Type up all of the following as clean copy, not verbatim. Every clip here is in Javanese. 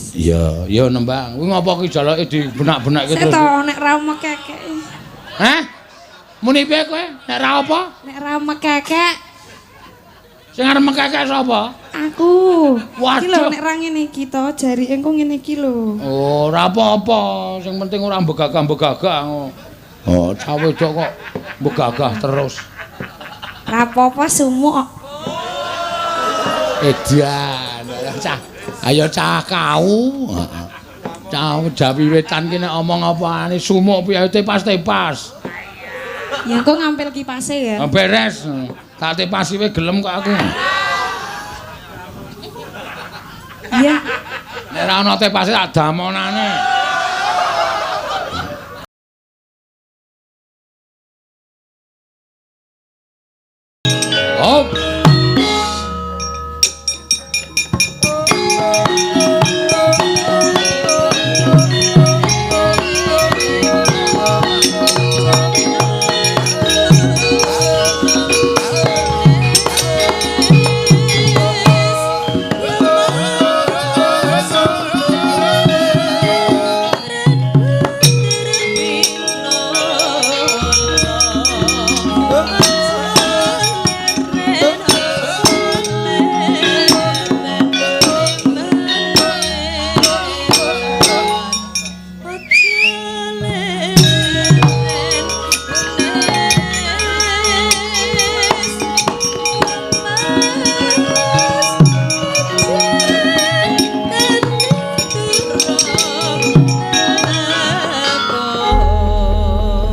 Mas. Iya, iya nembang. Kuwi ngopo ki jaloke dibenak-benakke Sik terus. to nek ra mekekek. Hah? Muni piye kowe? Nek ra apa? Nek ra mekekek Sing arep mekekek sapa? aku. Waduh. Iki lho nek ra ngene iki to, jarike engko ngene iki lho. Oh, ora apa-apa. Sing penting ora mbegagah-mbegagah. Oh, cah wedok kok mbegagah terus. Ra apa-apa sumuk. Edan, cah. Ayo cah kau. Heeh. Cah Jawi Wetan ki nek omong apane sumuk piye tepas-tepas. Ya engko ngampil kipase ya. Ah, beres. Tak tepasi wae gelem kok aku. Iya. Nek ora ana tepase tak damonane. Oh.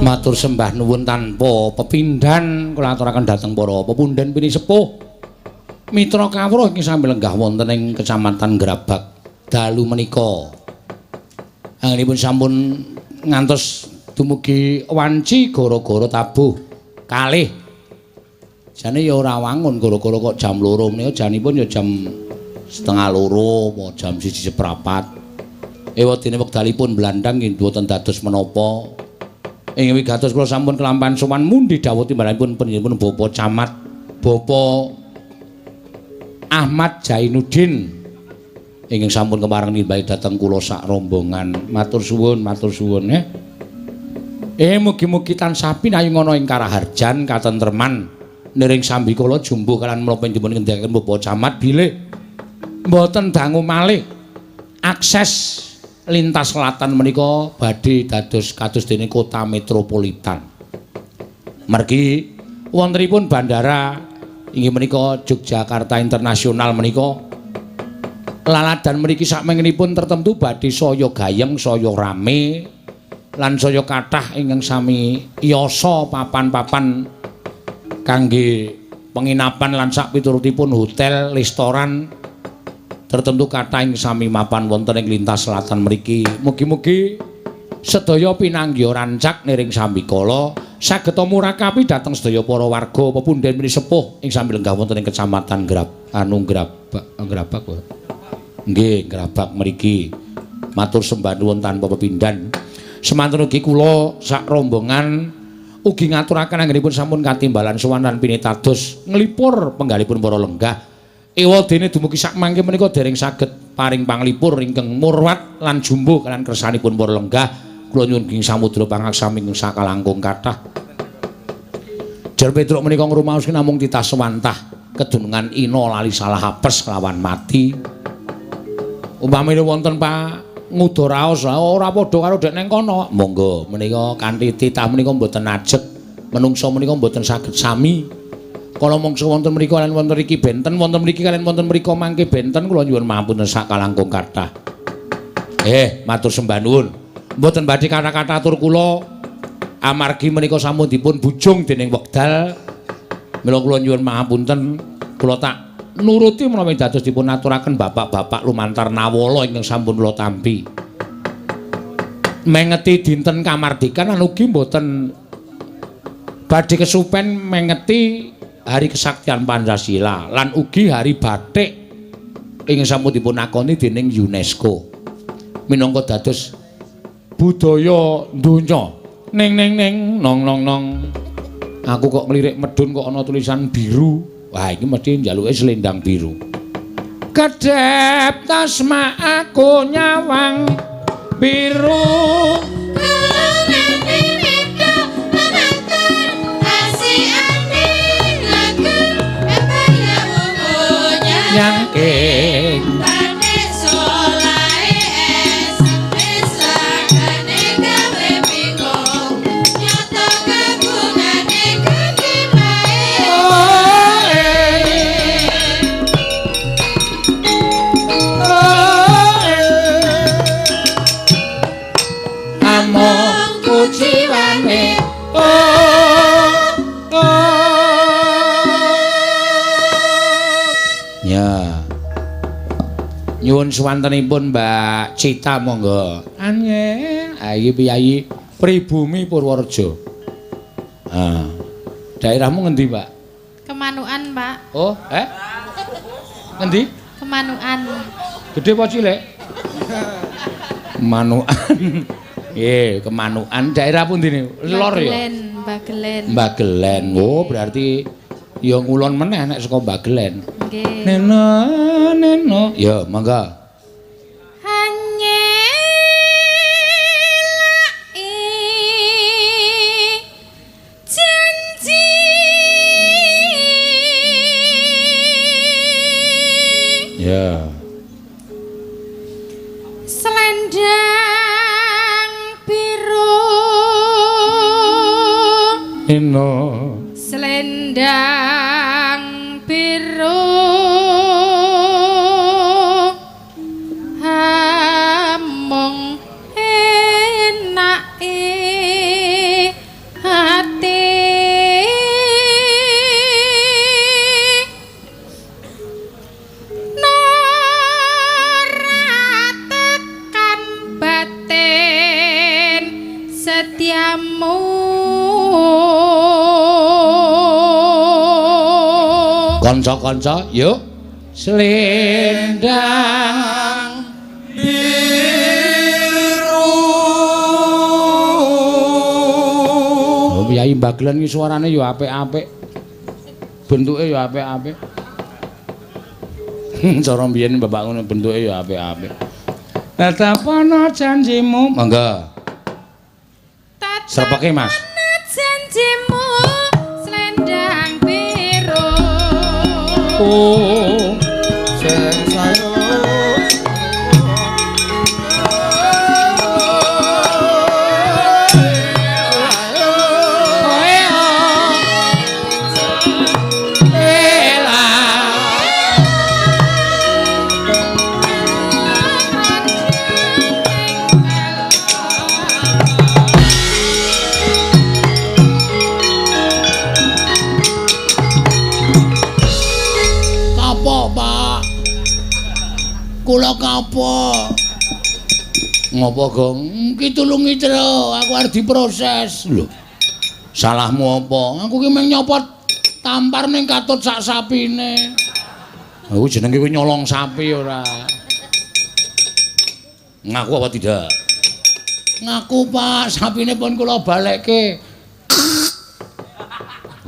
Matur sembah nuwun tanpa pepindhan kula aturaken dhateng para pepundhen pinisepuh mitra kawruh ingkang sami lenggah wonten ing Kecamatan Grabag dalu menika. Anggenipun sampun ngantos dumugi wanci gara-gara tabuh kalih. Jane ya ora wangun gara-gara kok jam 2 menika janipun ya jam 1:30 apa jam 1:15. Ewadene wekdalipun blandang nggih mboten dados menapa. Ing wigatos kula sampun kelampahan sowan mundi dawuh timbalanipun panjenenganipun Bapak Camat Bapak Ahmad Jainuddin ingkang sampun kepareng nimbali dhateng kula sak rombongan. Matur suwun nggih. Mugi-mugi tansah pinayung ana ing karaharjan katentreman niring sambikala jumbuh kalian menapa dipun ngendikaken Bapak Camat bilih mboten dangu malih akses lintas selatan menika badhe dados kados dene kota metropolitan. Mergi wontenipun bandara inggih menika Yogyakarta Internasional menika laladan mriki sakmenginipun tertentu badhe saya gayeng, saya rame lan saya kathah ingkang sami yasa papan-papan kangge penginapan lan sakpiturutipun hotel, restoran tertentu kathah ing sami mapan wonten ing lintas selatan mriki. Mugi-mugi sedaya pinanggih rancak niring sambikala saged murakapi dhateng sedaya para warga pepundhen pinisepuh ing sami lenggah wonten ing Kecamatan Grabag. Nggih, Grabag mriki. Matur sembah nuwun tanpa pepindhan. Semanten ugi kula sak rombongan ugi ngaturaken anggenipun sampun katimbalan sowan lan pinitados nglipur penggalipun para lenggah. Ewadene dumugi sakmangke menika dereng saged paring panglipur ingkang murwat lan jumbuh kalian kersanipun para lenggah. Kula nyuwun ing samudra pangaksami ingkang sakalangkung kathah. Jar Petruk menika ngrumaos namung titah sewantah kedunungan ina lali salah apes kelawan mati. Umpamine wonten Pak nguda raos ora padha karo dek neng kono. Monggo menika kanthi titah menika mboten ajeg, menungsa menika mboten saged sami. Kala mangsa wonten mriku kalian wonten mriki benten, wonten mriki kalian wonten mriku mangke benten, kula nyuwun mahapunten sakalangkung kathah. Matur sembah nuwun. Mboten badhe kathah-kathah atur kula amargi menika sampun dipun bujung dening wekdal. Mila kula nyuwun mahapunten, kula tak nuruti menawi dados dipun aturaken bapak-bapak lumantar nawala ingkang sampun kula tampi. Mengeti dinten kamardikan lan ugi mboten badhe kesupen mengeti Hari Kesaktian Pancasila lan ugi Hari Batik ingkang sampun dipun akoni dening UNESCO minangka dados budaya donya. Ning ning ning nong nong nong. Aku kok nglirik medhun kok ana tulisan biru. Wah, iki mesti njaluke selendang biru. Kedhep tasma aku nyawang biru. Nyangking nyuwun swantenipun Mbak Cita monggo. Anye, iki piyayi pribumi Purworejo. Ah. Daerahmu ngendi, Pak? Kemanukan, Pak. Oh, eh? Ngendi? Kemanukan. Gede apa cilik? Kemanukan. Nggih, Kemanukan. Daerah pundi niku? Lor ya? Bagelen, Bagelen. Bagelen. Oh, berarti ya ngulon meneh nek saka Bagelen. Nggih. Neno, neno. Ya, monggo. Hanye lai janji Ya. Selendang biru. Neno. Selendang biru hamung enake hati ora tekan batin setiamu. Kanca-kanca, yuk. Selendang biru. Oh, Kyai Bagelen iki suarane ya apik-apik. Bentuke ya apik-apik. Cara mbiyen bapak ngono bentuke ya apik-apik. Tetepana janjimu, monggo. Srepeke, Mas. Janjimu selendang biru. Oh, sing sayo kula kapok. Ngopo, Gong? Ki tulungi Tru, aku arep diproses. Lho. Salahmu apa? Aku ki mung nyopot tampar ning katut sak sapine. Aku jenenge kuwi nyolong sapi ora. Ngaku apa tidak? Ngaku, Pak, sapine pun kula balekke.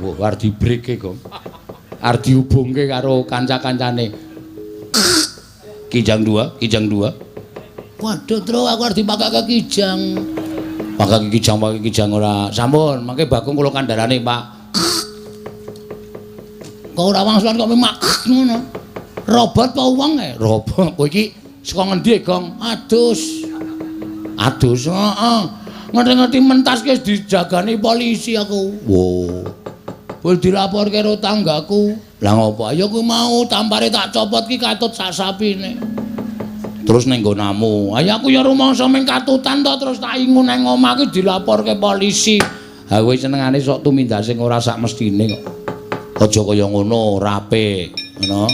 Wah, arep dibreke, Gong. Arep dihubungke karo kanca-kancane. Kijang dua, kijang dua. Waduh, Tru, aku arep dipakake kijang. Pakake kijang, pakake kijang ora. Sampun, mangke Bagong kula kandharane, Pak. Kok ora wangsulan kok mak ngono. Robot apa wong e? Robot. Kowe iki saka ngendi, Gong? Adus. Adus, heeh. Ngerti-ngerti mentas ki dijagani polisi aku. Wo. Wis dilaporke karo tanggaku. Lah ngopo? Ya ku mau tampare tak copot ki katut sak sapine. Terus ning nggonamu. Ayo aku ya rumangsa ming katutan to terus tak ingu nang omah ki dilaporke polisi. Ha kowe senengane sok tumindak sing ora sak mestine kok. Aja kaya ngono, ora apik, ngono.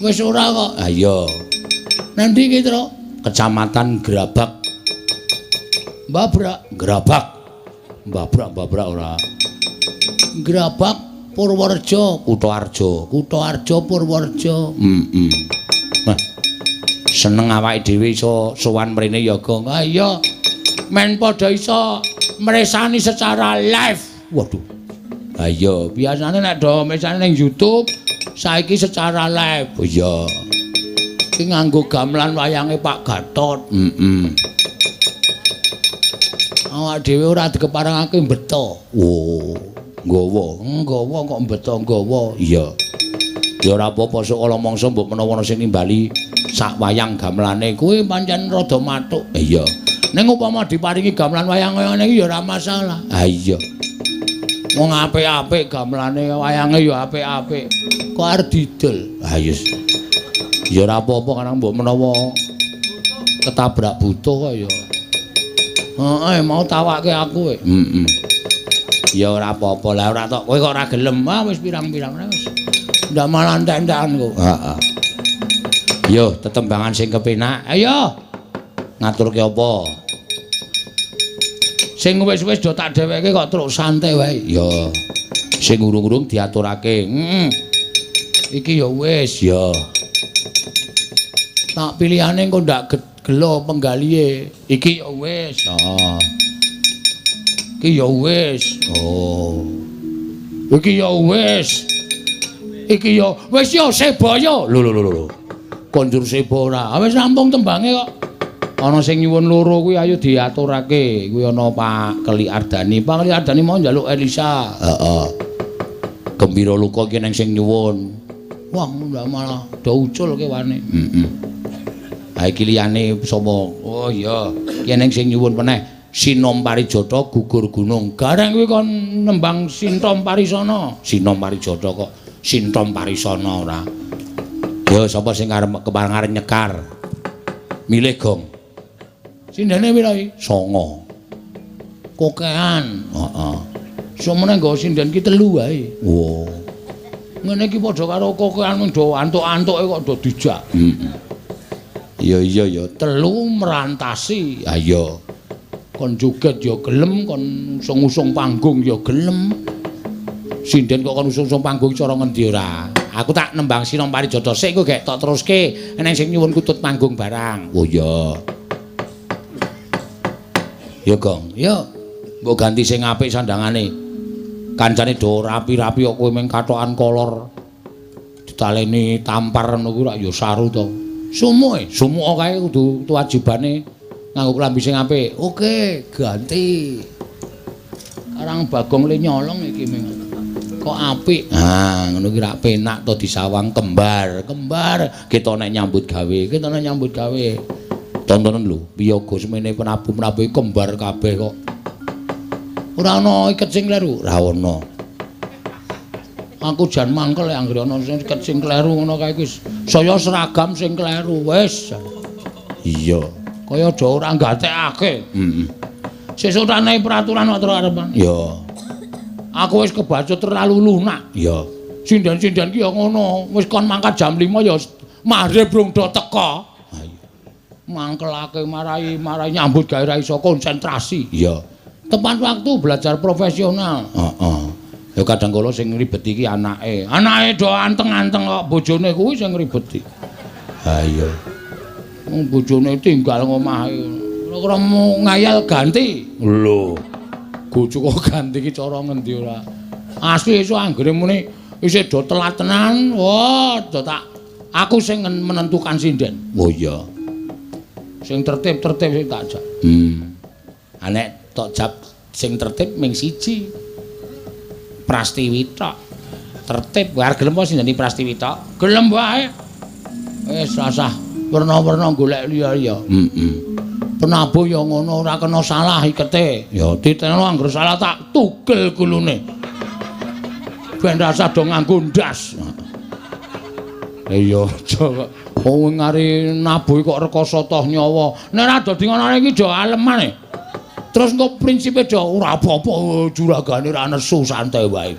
Wis ora kok. Ha iya. Nang ndi ki, Tru? Kecamatan Grabak. Mbabrak, Grabak. Mbabrak-mbabrak ora. Grabak Purworejo, Kutoarjo, Kutoarjo Purworejo. Heeh. Nah, seneng awake dhewe iso sowan mrene ya, Gong. Ha iya. Men padha iso mresani secara live. Waduh. Ha iya, biasane nek do mresani ning YouTube, saiki secara live. Oh iya. Iki nganggo gamelan wayange Pak Gatot. Heeh. Awak dhewe ora dikeparengake beto. Oh, nggawa. Nggawa kok beto nggawa. Iya. Ya ora apa-apa sok kala mangsa mbok menawa ana sing nimbali sak wayang gamelane kuwi pancen rada mathuk. Iya. Ning upama diparingi gamelan wayang kaya ngene iki ya ora masalah. Ha iya. Wong apik-apik gamelane wayange ya apik-apik. Kok arep didol? Ha iya. Ya ora apa-apa karang mbok menawa ketabrak butuh kok ya. Heeh, mau tawake aku kowe. Heeh. Ya ora apa-apa lah ora tok. Kowe kok ora gelem. Ah wis pirang-pirang wis. Ndak malah entek-entekan kok. Heeh. Yo tetembangan sing kepenak. Ayo. Ngaturke apa? Sing wis-wis do tak dheweke kok truk santai wae. Ya. Sing urung-urung diaturake. Heeh. Iki ya wis ya. Tak pilihane engko ndak gelo penggalihe. Iki ya wis. Heeh. Iki ya wis. Oh. Iki ya wis. Iki ya wis ya sebaya. Lho lho lho lho. Konjur seba ora. Wis rampung tembange kok. Ana sing nyuwun loro kuwi ayo diaturake. Kuwi ana Pak Keli Ardani. Pak Keli Ardani mau njaluk Elisa. Heeh. Gembira luka iki nang sing nyuwun. Wah, malah do ucul kewane. Heeh. Ha iki liyane sapa? Oh iya, iki nang sing nyuwun meneh. Sinom Parijata gugur gunung. Gareng kuwi kon nembang Sintom Parisana. Sinom Parijata kok Sintom Parisana ora. Ya sapa sing arep kepareng arep nyekar? Milih gong. Sindene pira iki? 9. Kokean. Heeh. Semene nggo sinden ki 3 wae. Wo. Ngene iki padha karo kokean mung do antuk-antuke kok do dijak. Heeh. Iya iya ya, 3 merantasi. Ha iya. Kon joget ya gelem, kon usung-usung panggung ya gelem. Sinden kok kon usung-usung panggung cara ngendi ora? Aku tak nembang Sinom Parijata sik engko gek tok teruske eneng sing nyuwun kutut panggung barang. Oh iya. Ya Gong, ya mbok ganti sing apik sandangane. Kancane do rapi-rapi kok kowe mung kathokan kolor. Ditaleni tampar ngono kuwi rak ya saru to. Sumuke, sumuke kae kudu wajibane nganggo klambi sing apik. Oke, ganti. Karang Bagong le nyolong iki ming. Kok apik. Ha, ngono ki rak penak to disawang kembar, kembar. Kita nek nyambut gawe, kita nek nyambut gawe. Tontonan lho, piyaga semene penabuh-penabuh kembar kabeh kok. Ora ana iket sing kleru, ora ana. Aku jan mangkel anggere ana sing iket sing kleru ngono kae wis saya seragam sing kleru wis. Iya, kaya do ora gatekake. Heeh. Sesuk tak naik peraturan kok terus arepan. Iya. Aku wis kebacut terlalu lunak. Iya. Sinden-sinden ki ya ngono, wis kon mangkat jam 5 ya maghrib rung do teka. Mangkelake marai nyambut gawe ra iso konsentrasi. Iya. Tepat waktu belajar profesional. Heeh. Ya kadang kala sing ngribet iki anake. Anake do anteng-anteng kok bojone kuwi sing ngribeti. Ha iya. Wong bojone tinggal ngomahe. Ora ngayal ganti. Lho. Bojo kok ganti iki cara ngendi ora? Asli iso anggere muni isih do telat tenan. Wah, do tak aku sing menentukan sinden. Oh iya. Sing tertib-tertib sing tak jak. Nek tok jap sing tertib ming siji. Prastiwi tok. Tertib arep gelem apa sing jenenge Prastiwi tok? Gelem wae. Wis rasah werna-werna golek liya-liya. Heeh. Penabuh ya ngono ora kena salah ikete. Ya titeno anggere salah tak tugel gulune. Ben rasah do nganggo ndas. Iya, aja kok. Wong ngari nabuh kok rekoso toh nyawa. Nek ora dadi ngono iki do alemane. Terus engko prinsipe do ora apa-apa juragane ora nesu santai wae.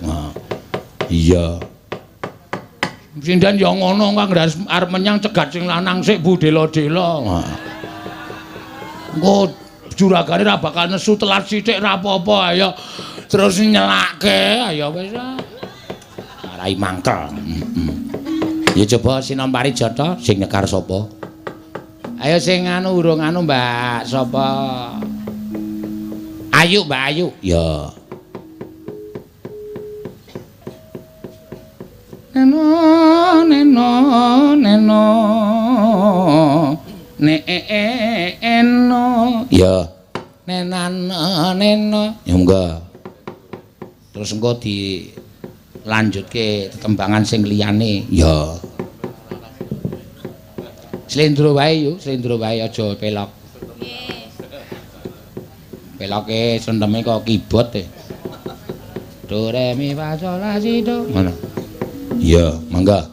Iya. Sinden ya ngono kang arep menyang cegat sing lanang sik bu dela-dela. Engko juragane ora bakal nesu telat sithik ora apa-apa ayo. Terus nyelake ayo wis. Marai mangkel. Ya coba Sinom Parijata sing nyekar sapa? Ayo sing anu urung anu Mbak sapa? Ayu Mbak Ayu. Ya. Neno neno neno ne eno. Ya. Nenan neno. Ya monggo. Terus engko dilanjutke tetembangan sing liyane. Ya. Slendro wae yo, slendro wae aja pelok. Nggih. Peloke sendeme kok keyboard e. Do re mi fa sol la si do. Ngono. Iya, mangga.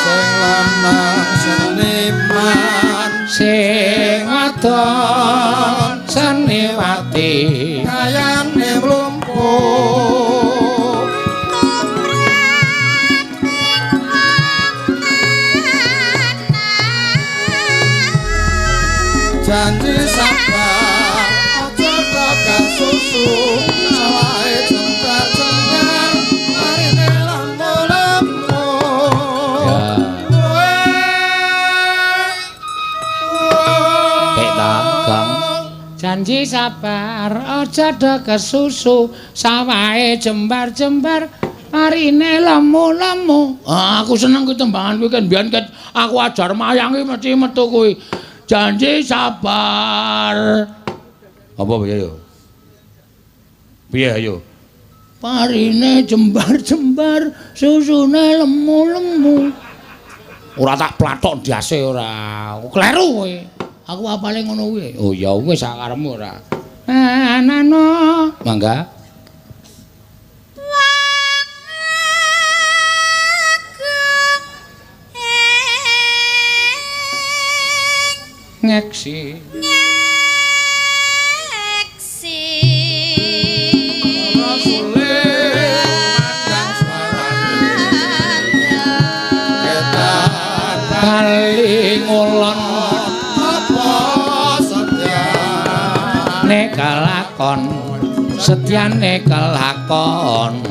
Sing lanang seniman, Sing wadon seniwati kayane mlumpuk. Janji sabar aja bakal susu, sawahe jembar-jembar marine lemu-lemu. Ya. Kek ta, Gong. Janji sabar aja do kesusu, sawahe jembar-jembar marine lemu-lemu. Ah, aku seneng kuwi tembangan kuwi kan mbiyen ket aku ajar mayangi mesti metu kuwi. Janji sabar. Apa piye yo? Piye ayo? Parine jembar-jembar, susune lemu-lemu. Ora tak plathok ndase ora. Kleru kowe. Aku apale ngono kuwi. Oh ya wis sakarepmu ora. Anano. Mangga. Ngeksi. Rasule mandang swarane ketan Bali ngulon apa setya ne kelakon, setyane kelakon.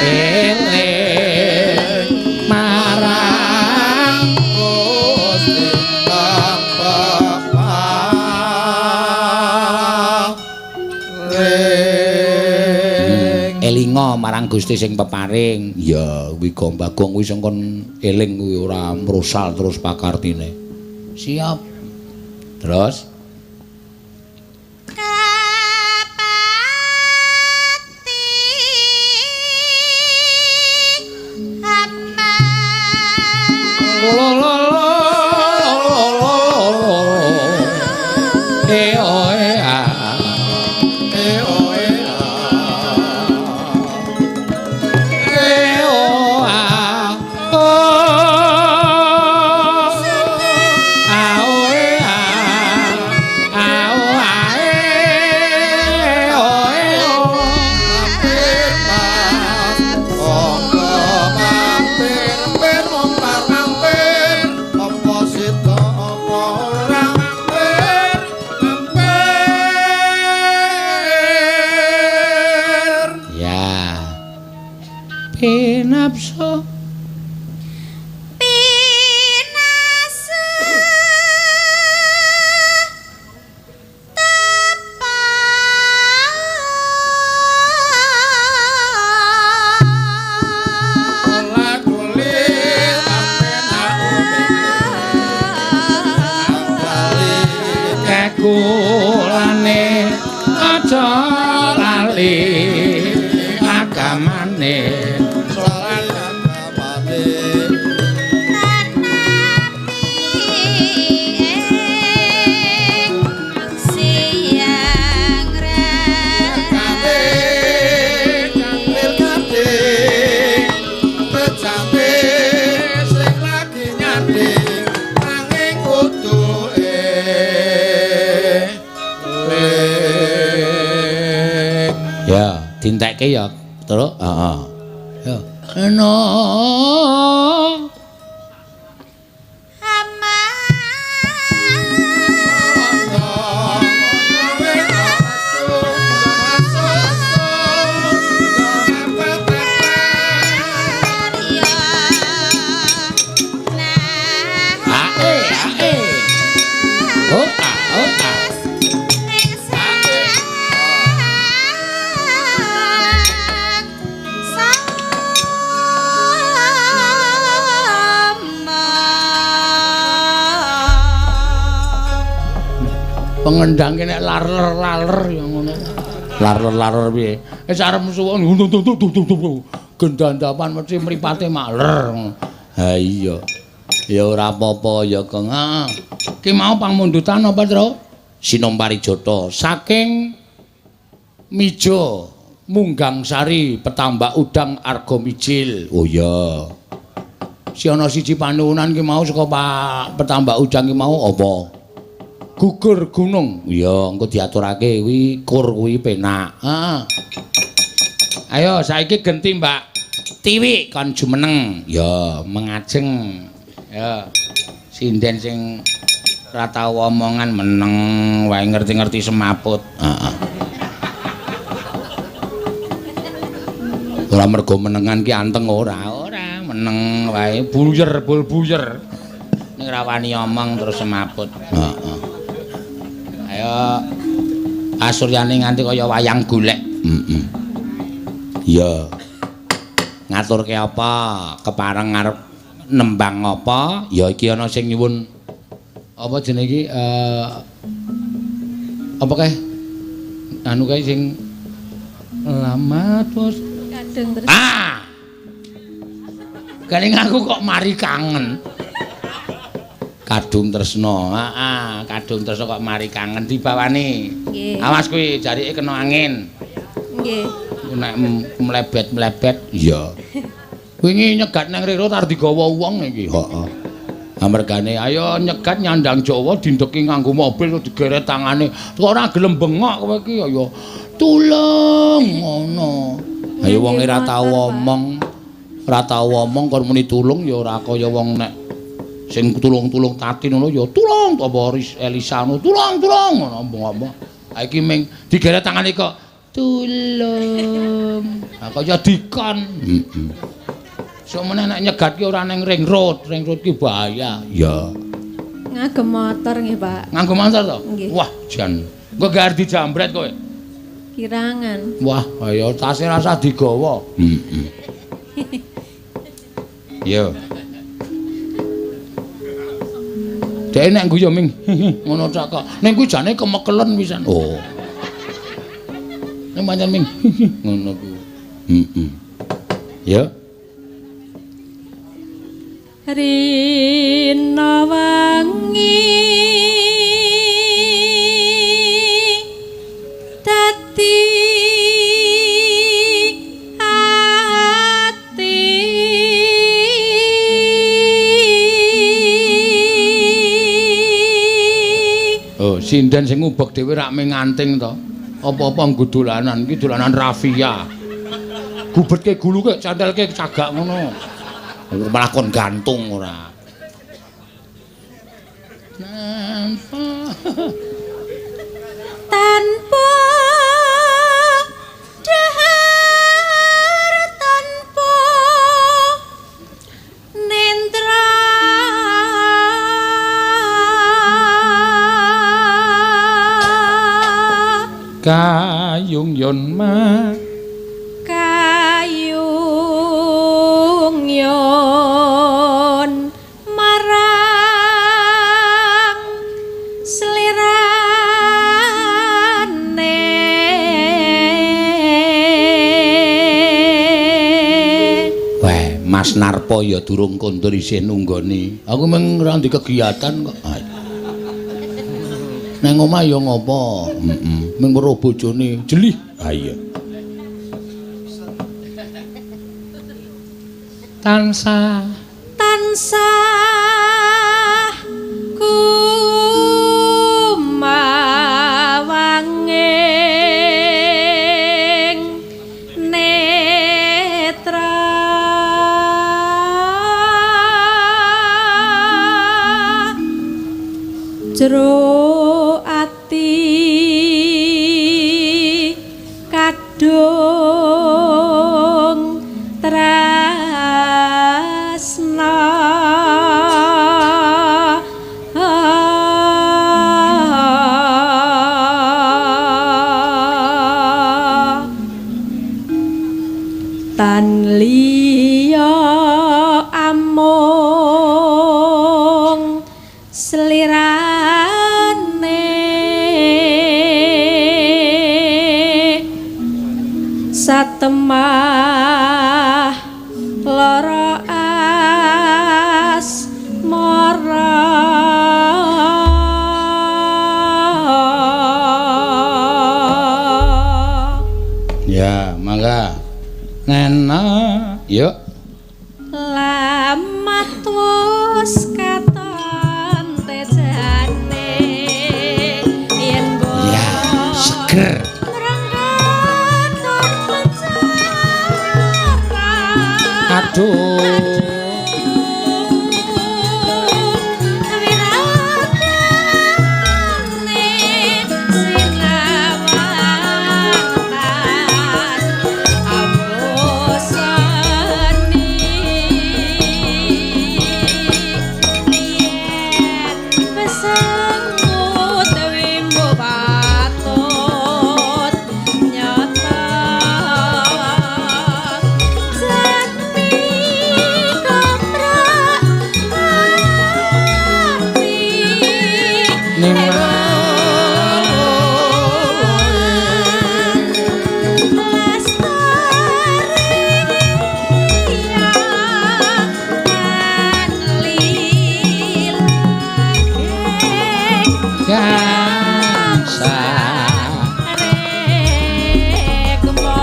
Eling marang Gusti kang peparing. Elinga marang Gusti sing peparing. Ya kuwi Gong Bagong kuwi sing kon eling kuwi ora mrosal terus pakartine. Siap. Terus E o e a. E o e a. E o a o. A o e a. A o a e o e o. Mampir mas, monggo mampir, pir mompar mampir, apa sida apa ora mampir, mampir. Ya. Pinapso. Lagune tapenak upine. Kekulane aja lali agamane. Salat agamane. Kading, kampir kading, pejate sing lagi nyanding, nanging kudu eling. Ya. Dintekke ya, Truk. Heeh. Yo. Eno. Ae, ae. Oh, ah, oh, ah. Pengendang ki nek larler-larler ya ngono. Larler-larler piye? Wis arep suwun tung tung tung tung. Gendandapan mesti mripate maler. Ha iya. Ya ora apa-apa ya, Kang. Heeh. Ki mau pangmundutan apa, Tru? Sinom Parijata saking Mijo Munggang Sari Petambak Udang Arga Mijil. Oh iya. Si ana siji panuwunan ki mau saka Pak Petambak Udang ki mau apa? Gugur gunung. Iya, engko diaturake kuwi kur kuwi penak. Heeh. Ayo saiki genti Mbak Tiwi kon jumeneng. Ya, mengajeng. Ya. Sinden sing ora tau omongan meneng wae ngerti-ngerti semaput. Heeh. Ora mergo menengan ki anteng ora, ora meneng wae buyer bul buyer. Ning ra wani omong terus semaput. Heeh. Ayo asuryane nganti kaya wayang golek. Heeh. Iya. Ngaturke apa? Kepareng arep nembang apa? Ya iki ana sing nyuwun apa jenenge iki apa kae? Anu kae sing lama terus kadung terus. Ah. Galing aku kok mari kangen. Kadung tresna. Heeh, kadung tresna kok mari kangen dibawani. Nggih. Awas kuwi jarike kena angin. Nggih. Nek mlebet-mlebet. Iya. Wingi nyegat nang Rero tar digawa wong iki. Heeh. Amergane ayo nyegat nyandang Jawa dindeki nganggo mobil terus digeret tangane. Kok ora gelem bengok kowe iki ya tulung ngono. Ayo wong ora tau omong. Ora tau omong kon muni tulung ya ora kaya wong nek sing tulung-tulung tati ngono ya tulung apa Elisa ngono tulung-tulung ngono omong-omong. Ha iki ming digeret tangane kok tulung. Ha kaya dikon. Heeh. Sok meneh nek nyegat ki ora ning ring road ki bahaya. Ya. Ngagem motor nggih, Pak. Nganggo motor to? Nggih. Wah, jan. Engko gak arep dijambret kowe. Kirangan. Wah, ayo tase rasah digawa. Heeh. Yo. Dek nek guyu ming ngono tok kok. Ning kuwi jane kemekelen pisan. Oh. Ning pancen ming ngono kuwi. Heeh. Ya. Rina wangi dadi ati Oh, sinden sing ngubek dhewe rak ming nganting to. Apa-apa nggo dolanan iki dolanan rafia. Gubetke gulu kek cantelke cagak ngono. Malah kon gantung ora. Tanpa tanpa dahar tanpa nendra kayung yon ma kayung yon marang slirane. Weh, Mas Narpo ya durung kondur isih nunggoni. Aku mung ora ndek kegiatan kok. Nang omah ya ngopo? Heeh. Mung weruh bojone jelih. Ha iya. Tansah tansah kumawanging Jero ati kadung tresna tan liya amung slirane satemah lara asmara. Ya, mangga. Nena, yuk. Lamat wus katon tejane yen mbok Ya, seger. Ngrenggaton penjara. Aduh. Wiratane sinawang tan abosani yen besengut wimbo patut nyata jati keprak ati. Lestariya tan lilake Gangsa. rekmo.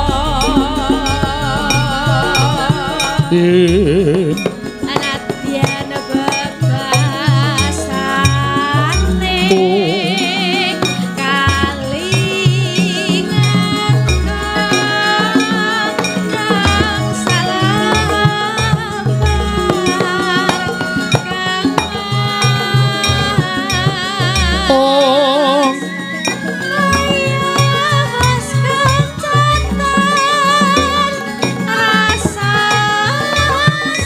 Anadyan bebasane kalingan kang salambar kang Oh. Ayas kencatan rasane.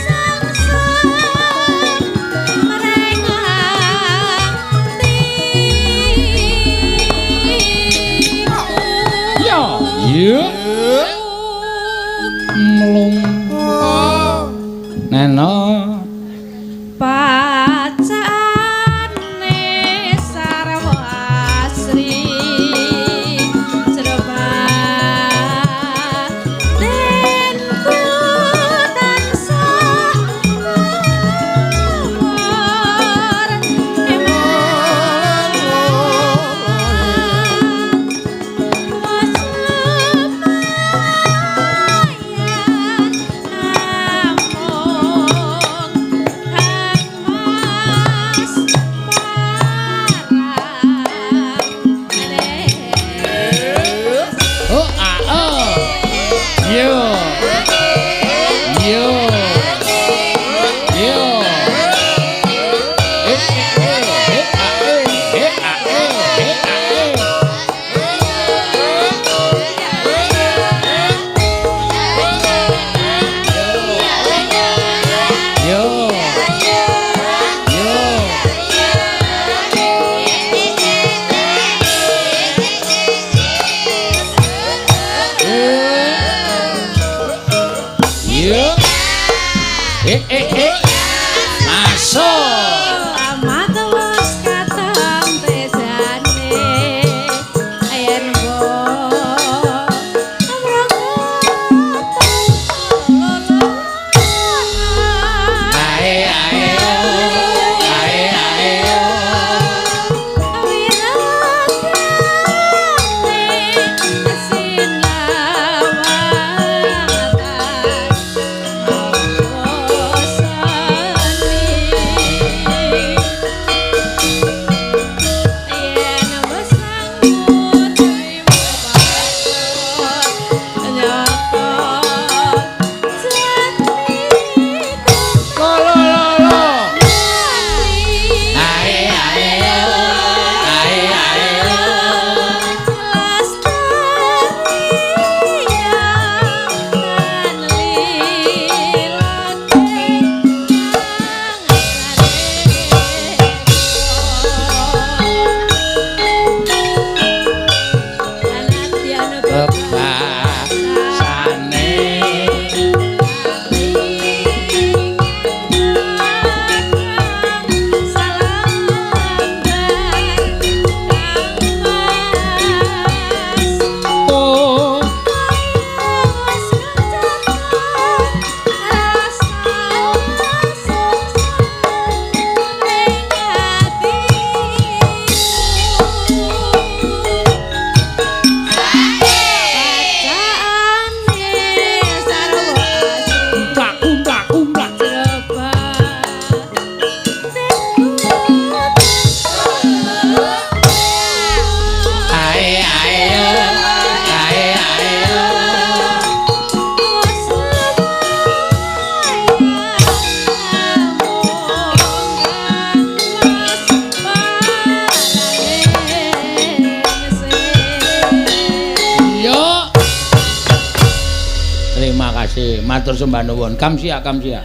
Nggih, matur sembah nuwun. Kamsia, kamsia.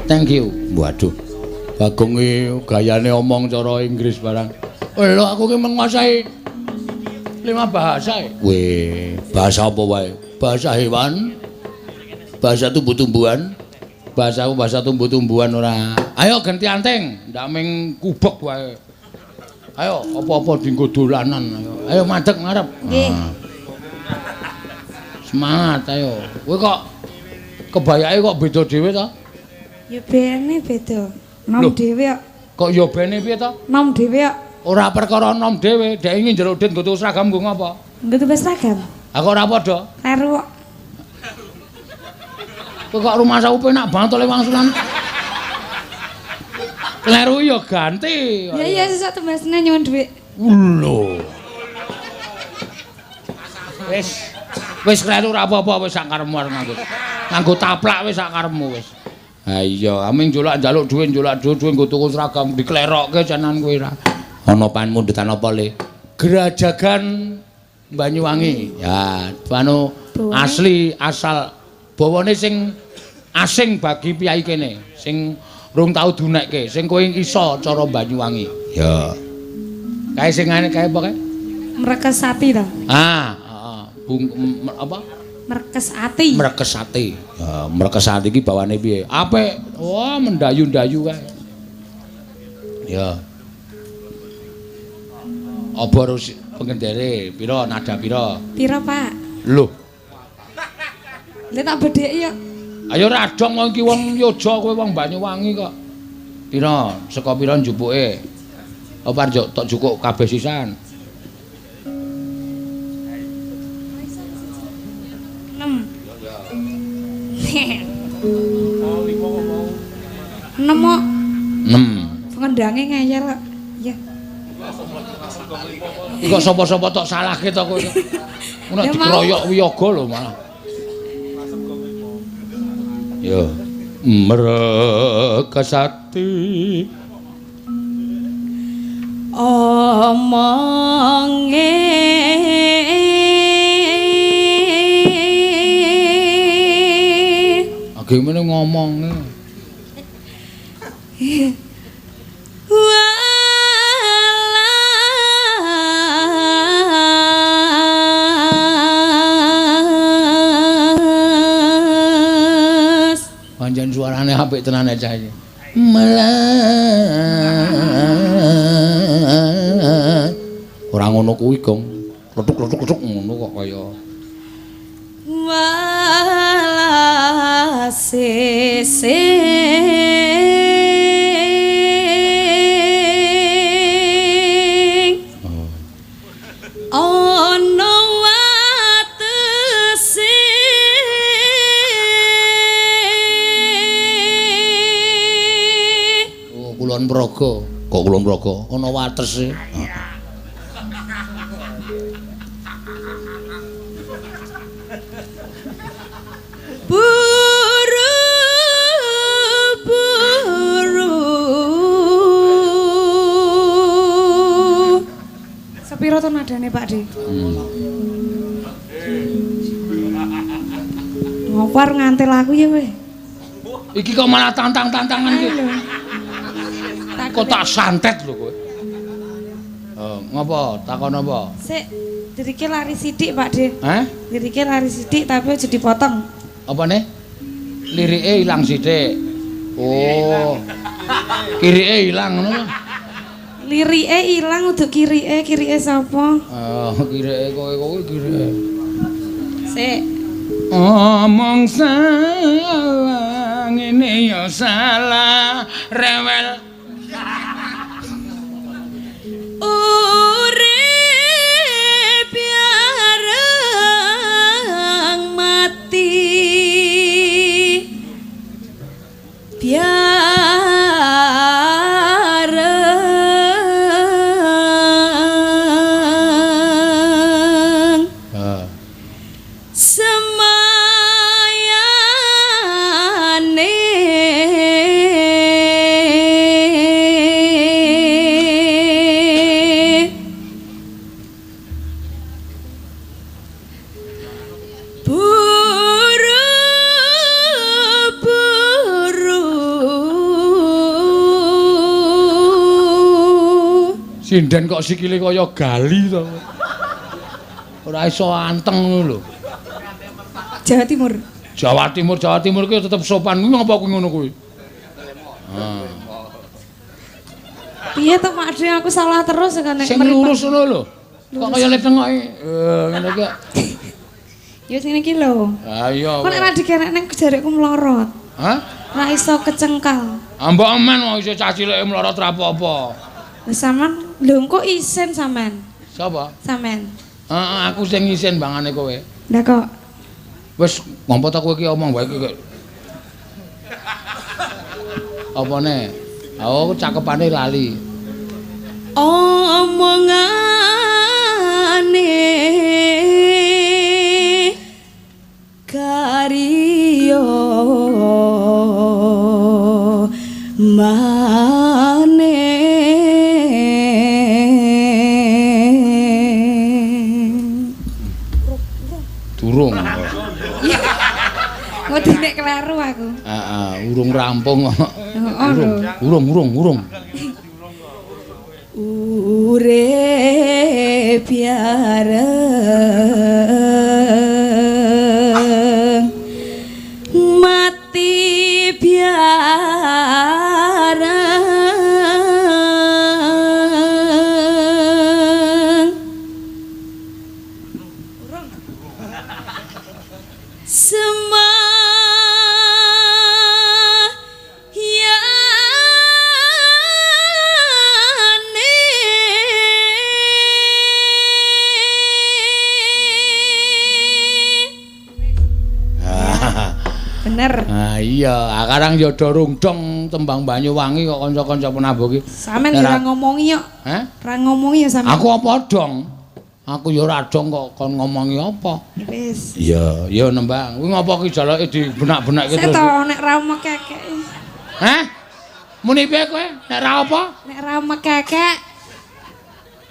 Thank you. Waduh. Bagong iki gayane omong cara Inggris barang. Lho aku ki menguasai 5 bahasa. Weh, bahasa apa wae? Bahasa hewan, bahasa tumbuh-tumbuhan, bahasa aku bahasa tumbuh-tumbuhan ora. Ayo ganti anting, ndak ming kubek wae. Ayo apa-apa dienggo dolanan ayo. Ayo madeg ngarep. Nggih. Semangat ayo. Kowe kok kebayake kok beda dhewe to? Ya bene beda. Nom dhewe kok. Kok ya bene piye to? Nom dhewe kok. Ora perkara nom dhewe, dhek ingin njaluk dit nggo tuku seragam nggo ngapa? Nggo tuku seragam. Ha kok ora padha? Kleru kok. Kowe kok rumangsaku penak banget oleh wangsulan. Kleru ya ganti. Ya iya sesuk tumbasne nyuwun dhuwit. Lho. Wis. Wis kleru ora apa-apa wis sak karepmu arep nganggo. Nganggo taplak wis sak karepmu wis. Ha iya, aming njolak njaluk dhuwit, njolak dhuwit nggo tuku seragam diklerokke janan kowe ora. Ana panmundutan apa le? Grajagan Banyuwangi. Ya, anu asli asal bawane sing asing bagi piyai kene, sing rung tau dunekke, sing kowe iso cara Banyuwangi. Ya. Kae sing ngene kae apa kae? Mrekes ati to. Ah, heeh. Apa? Mrekes ati. Mrekes ati. Ya, mrekes ati iki bawane piye? Apik. Wah, mendayu-ndayu kae. Ya. Apa harus pengendere pira nada pira? Pira, Pak? Lho. Lha tak bedheki ya. Ayo radong wong iki wong Yoja kowe wong Banyuwangi kok. Pira? Saka pira njupuke? Apa arep tok jukuk kabeh sisan? 6. 6 kok. 6. Pengendange ngeyel kok. Iya. Iki kok sapa-sapa tok salahke to kowe. Ngono dikeroyok wiyaga lho malah. Ya, mrekes ati omonge gimana ngomonge pancen suarane apik tenan cah iki. Ora ngono kuwi, Gong. Kletuk-kletuk-kletuk ngono kok kaya walase sing ana watese. Oh, Kulon Progo. Kok Kulon Progo ana watese. Buru-buru. Sepiro to nadane, Pak De? Ngopo arep ngantil aku ya kowe? Iki kok malah tantang-tantangan iki. Kok tak santet lho kowe. Ngopo? Takon apa? Sik, lirike lari sithik, Pak De. Hah? Lirike lari sithik tapi aja dipotong. Apa nih? Lirike ilang sithik. Oh. Kirike ilang ngono lho. Lirike ilang udu kirike, kirike sapa? Oh, kirike kowe kowe kirike. Sik. Omong salah ngene ya salah rewel. Urip yareng mati biareng semayane Sinden kok sikile kaya gali to. Ora iso anteng ngono lho. Jawa Timur. Jawa Timur, Jawa Timur ki tetep sopan. Kuwi ngapa kuwi ngono kuwi? Ah. Piye to Pak De, aku salah terus kan nek sing lurus ngono lho. Kok kaya letengoke. Ngene iki. Ya sing iki lho. Ha iya. Kok nek ra dikenek nang jarekku mlorot. Hah? Ra iso kecengkal. Mbok aman wong iso cah cilike mlorot ra apa-apa. Lah sampean lho engko isin sampean. Sapa? Sampean. Heeh, aku sing isin bangane kowe. Lah kok wis ngompo ta kowe iki omong wae iki. Apane? Oh, cakepane lali. Omongane kariyo mane durung. Wedi nek kleru aku. Heeh, urung rampung kok. Heeh. Urung. Urip biareng mati biareng Bener. Ah iya, sekarang ya do rungdong tembang Banyuwangi kok kanca-kanca penabuh iki. Sampeyan ora ngomongi kok. Hah? Ora ngomongi ya sampeyan. Aku apa dong? Aku ya ora dong kok kon ngomongi apa. Wis. Iya, iya nembang. Kuwi ngopo ki jaloke dibenak-benakke terus. Sik to nek ra mekekek. Hah? Muni piye kowe? Nek ra apa? Nek ra mekekek.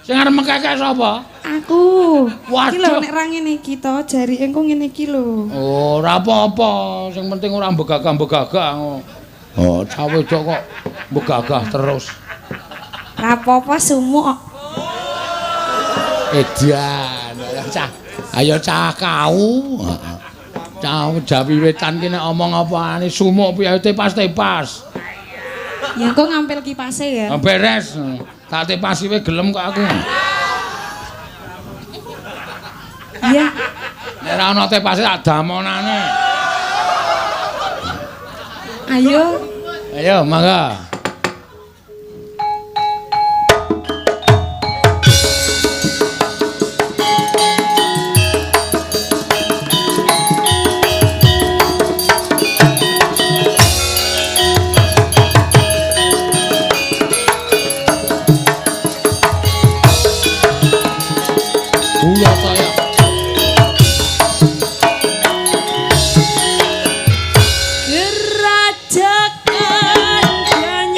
Sing arep mekekek sapa? Aku. Waduh. Iki lho nek ra ngene iki to, jarike engko ngene iki lho. Oh, ora apa-apa. Sing penting ora mbegagah-mbegagah. Oh, cah wedok kok mbegagah terus. Ora apa-apa sumuk. Edan, cah. Ayo cah kau. Cah Jawi Wetan ki nek omong apa-ane sumuk piye tepas-tepas. Ya engko ngampil kipase ya. Beres. Tak tepasi wae gelem kok aku. Iya. Nek ora ana tepase tak damonane. Ayo. Ayo, mangga. Kerajaan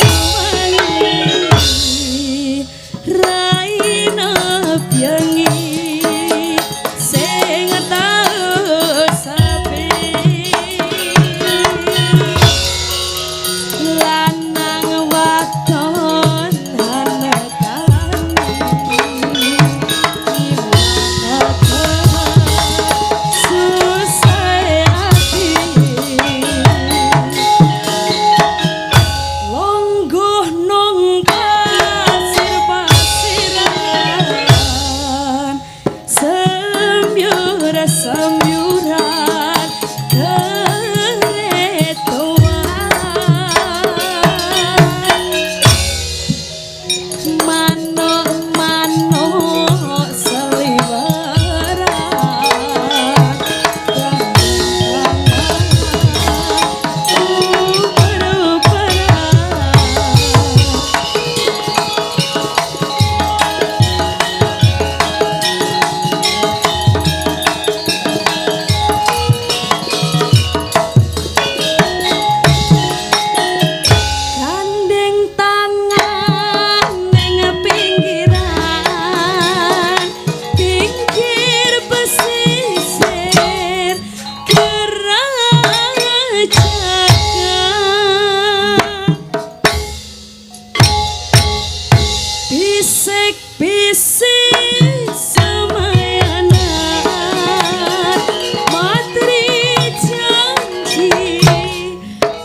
Bisik-bisik semayanan matri janji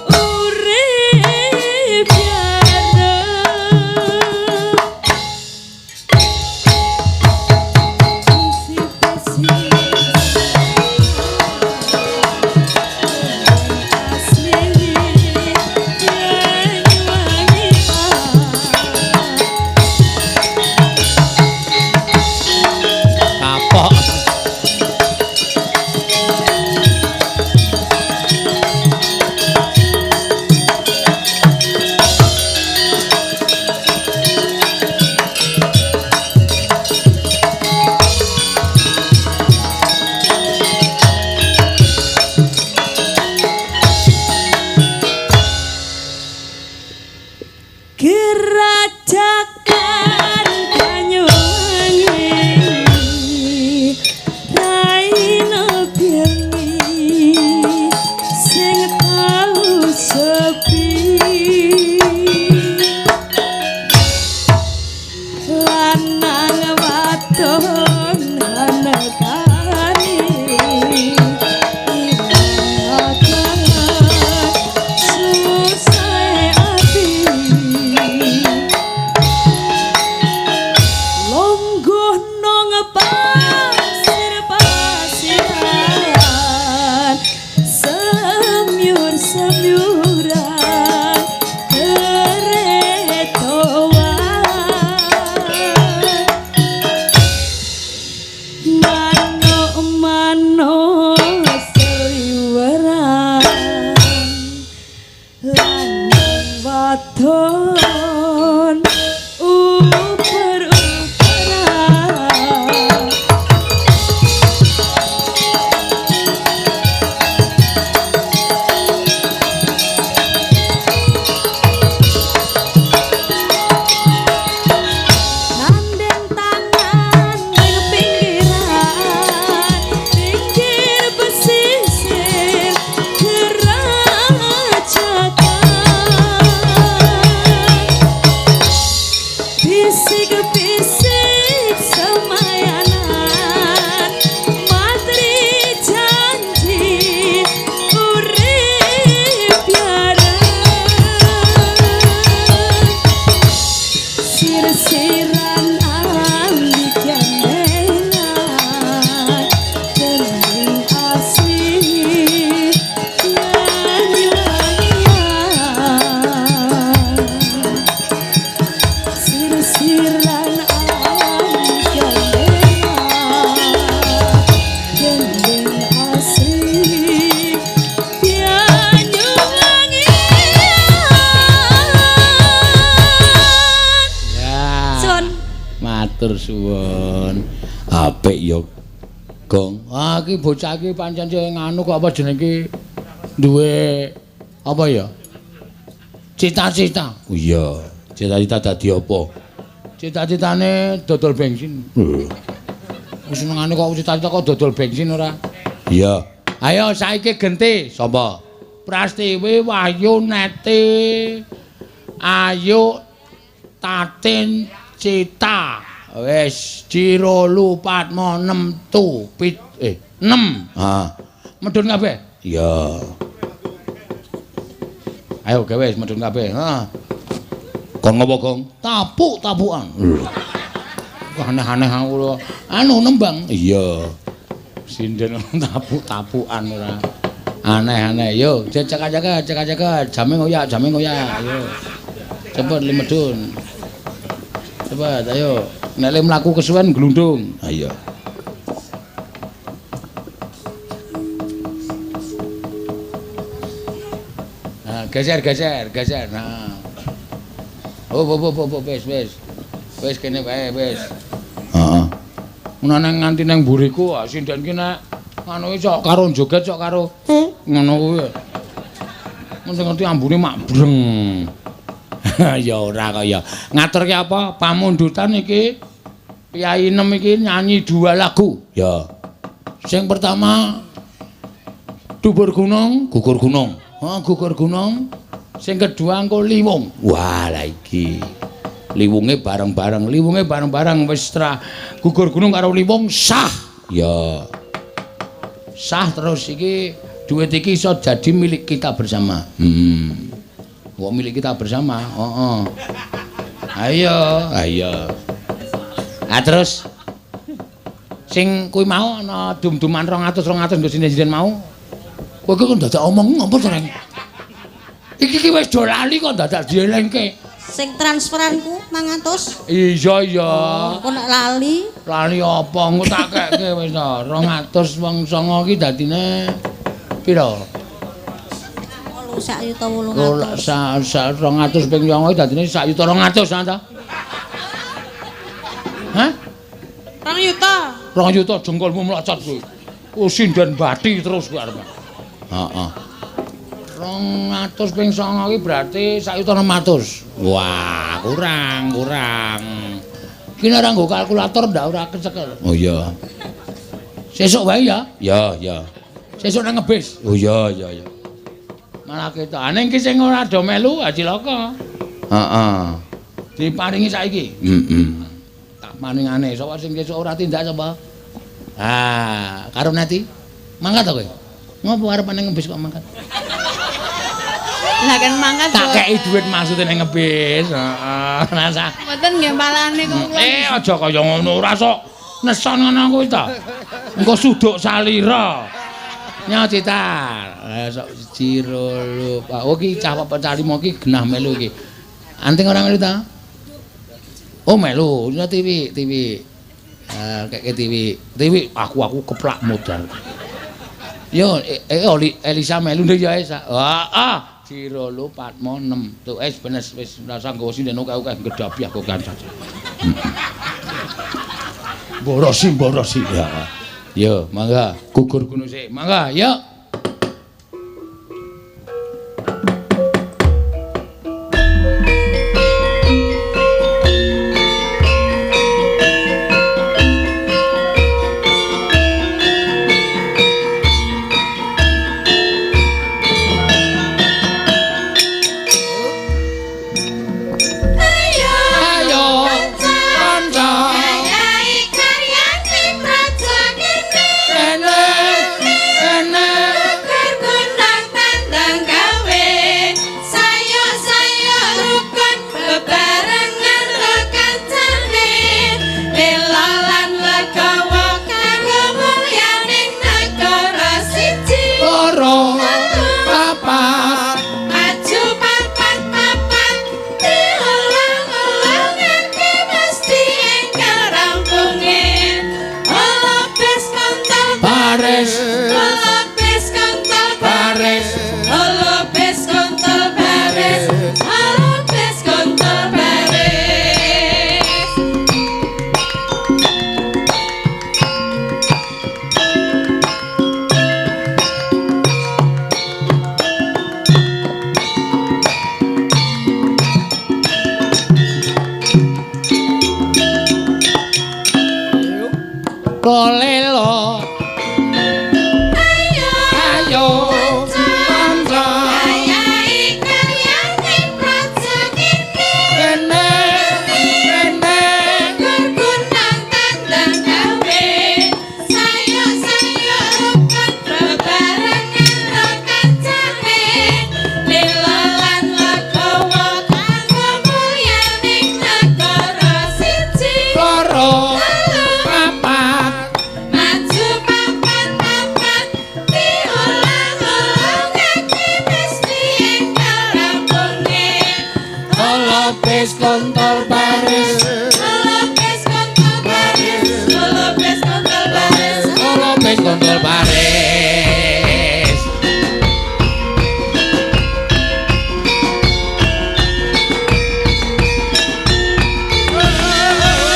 urip bareng. Bisik-bisik asli Banyuwangi. Kapok. Gerajakan Banyuwangi raina bengi sing tau sepi lanang wadon anekane susah ati lungguh nang pasir-pasiran semyur-semyuran keretoan manuk-manuk seliweran lanang wadon uper-uperan. Gandeng tangan ning pinggiran, pinggir pesisir gerajakan. Bisik-bisik semayanan matri janji urip bareng. Sir-siran ambi gandengan gending asli Banyuwangian. Sir-siran ambi gandengan gending asli Banyuwangian. Ya. Sun. Matur suwun. Apik ya, Gong. Ah iki bocah iki pancen sing nganu kok apa jenenge iki duwe apa ya? Cita-cita. Oh iya, cita-cita dadi apa? Cita-citane dodol bensin. Lho. Senengane kok cita-cita kok dodol bensin ora? Iya. Ayo saiki genti sapa? Prastiwi, Wahyu, Neti, Ayu, Tatin, Cita. Wis, Ciro, Lu, Patmo, 6 tu, pit, 6. Ha. Medun kabeh? Iya. Ayo gawe wis medun kabeh. Ha. Gong apa, Gong? Tapuk-tapukan. Lho. Aneh-aneh aku lho. Anu nembang. Iya. Sinden tapuk-tapukan ora. Aneh-aneh. Yo, cek-cek, cek-cek, jame ngoyak, jame ngoyak. Ayo. Cepet le medun. Cepet, ayo. Nek le mlaku kesuwen glundung. Ayo. Nah, geser, geser, geser. Nah. Oh, oh, oh, oh, wis, wis. Wis kene wae, wis. Heeh. Nang nganti nang mburiku, sinden ki nek anu cok karo joget cok karo ngono kuwi. Ngerti-ngerti ambune mak breng. Ya ora kaya. Ngaturke apa? Pamundutan iki Piyai Nem iki nyanyi dua lagu. Ya. Sing pertama Dubur Gunung, Gugur Gunung. Ha, Gugur Gunung. Sing kedua engko Liwung. Wah, lah iki. Liwunge bareng-bareng, liwunge bareng-bareng wis tra gugur gunung karo liwung sah. Ya. Sah terus iki duit iki iso jadi milik kita bersama. Kok milik kita bersama? Heeh. Ayo, ayo. Ah terus sing kuwi mau ana dum-duman 200 200 nggo sinden mau. Kowe iki kok dadak omong ngopo to, Reng? Iki ki wis do lali kok dadak dielengke. Sing transferanku 500. Iya iya. Kok nek lali? Lali apa? Engko tak keke wis to. 200 wong 9 iki dadine pira? 1.800.000. 200 ping 9 iki dadine 1.200.000 ta? Hah? 2 yuta. 2 yuta jengkolmu mlocot kuwi. Oh sinden bathi terus kuwi arep. Heeh. 200 ping 9 iki berarti 1.600.000. Wah, kurang, kurang. Ki nek ora nggo kalkulator ndak ora kecekel. Oh iya. Sesuk wae ya? Ya, ya. Sesuk nang ngebis. Oh iya, iya, iya. Malah ketok. Ning ki sing ora do melu cilaka. Heeh. Diparingi saiki. Heeh. Tak paningane sapa sing sesuk ora tindak sapa? Ah, karo Nati. Mangkat to kowe? Ngopo arep nang ngebis kok mangkat? Lah kan mangkat. Tak kei dhuwit maksude nang ngebis. Heeh, rasa. Mboten nggih palane kok kula. Aja kaya ngono ora sok neson ngono kuwi ta. Engko suduk salira. Nyo citar. Sok 1 2 3. Oh iki cah cah 5 iki genah melu iki. Anting ora melu ta? Oh melu, nyo TV, TV. Keke TV. TV aku keplak modal. Yo Elisa melu ndek ya Elisa. Heeh. 1 2 4 6. Tuh wis benes wis rasa nggawa sinden akeh-akeh gedabiah kok kanca. Borosi borosi ya. Yo mangga gugur gunung sik. Mangga yo. Kolelo ayo kanca ayahi karyane praja kene kene gunang tandang gawe sayo-sayo rukun bebarengan kancane lila lan legawa kanggo mulyaning negara siji loro kontol baris, lopes kontol baris, lopes kontol baris, lopes kontol baris.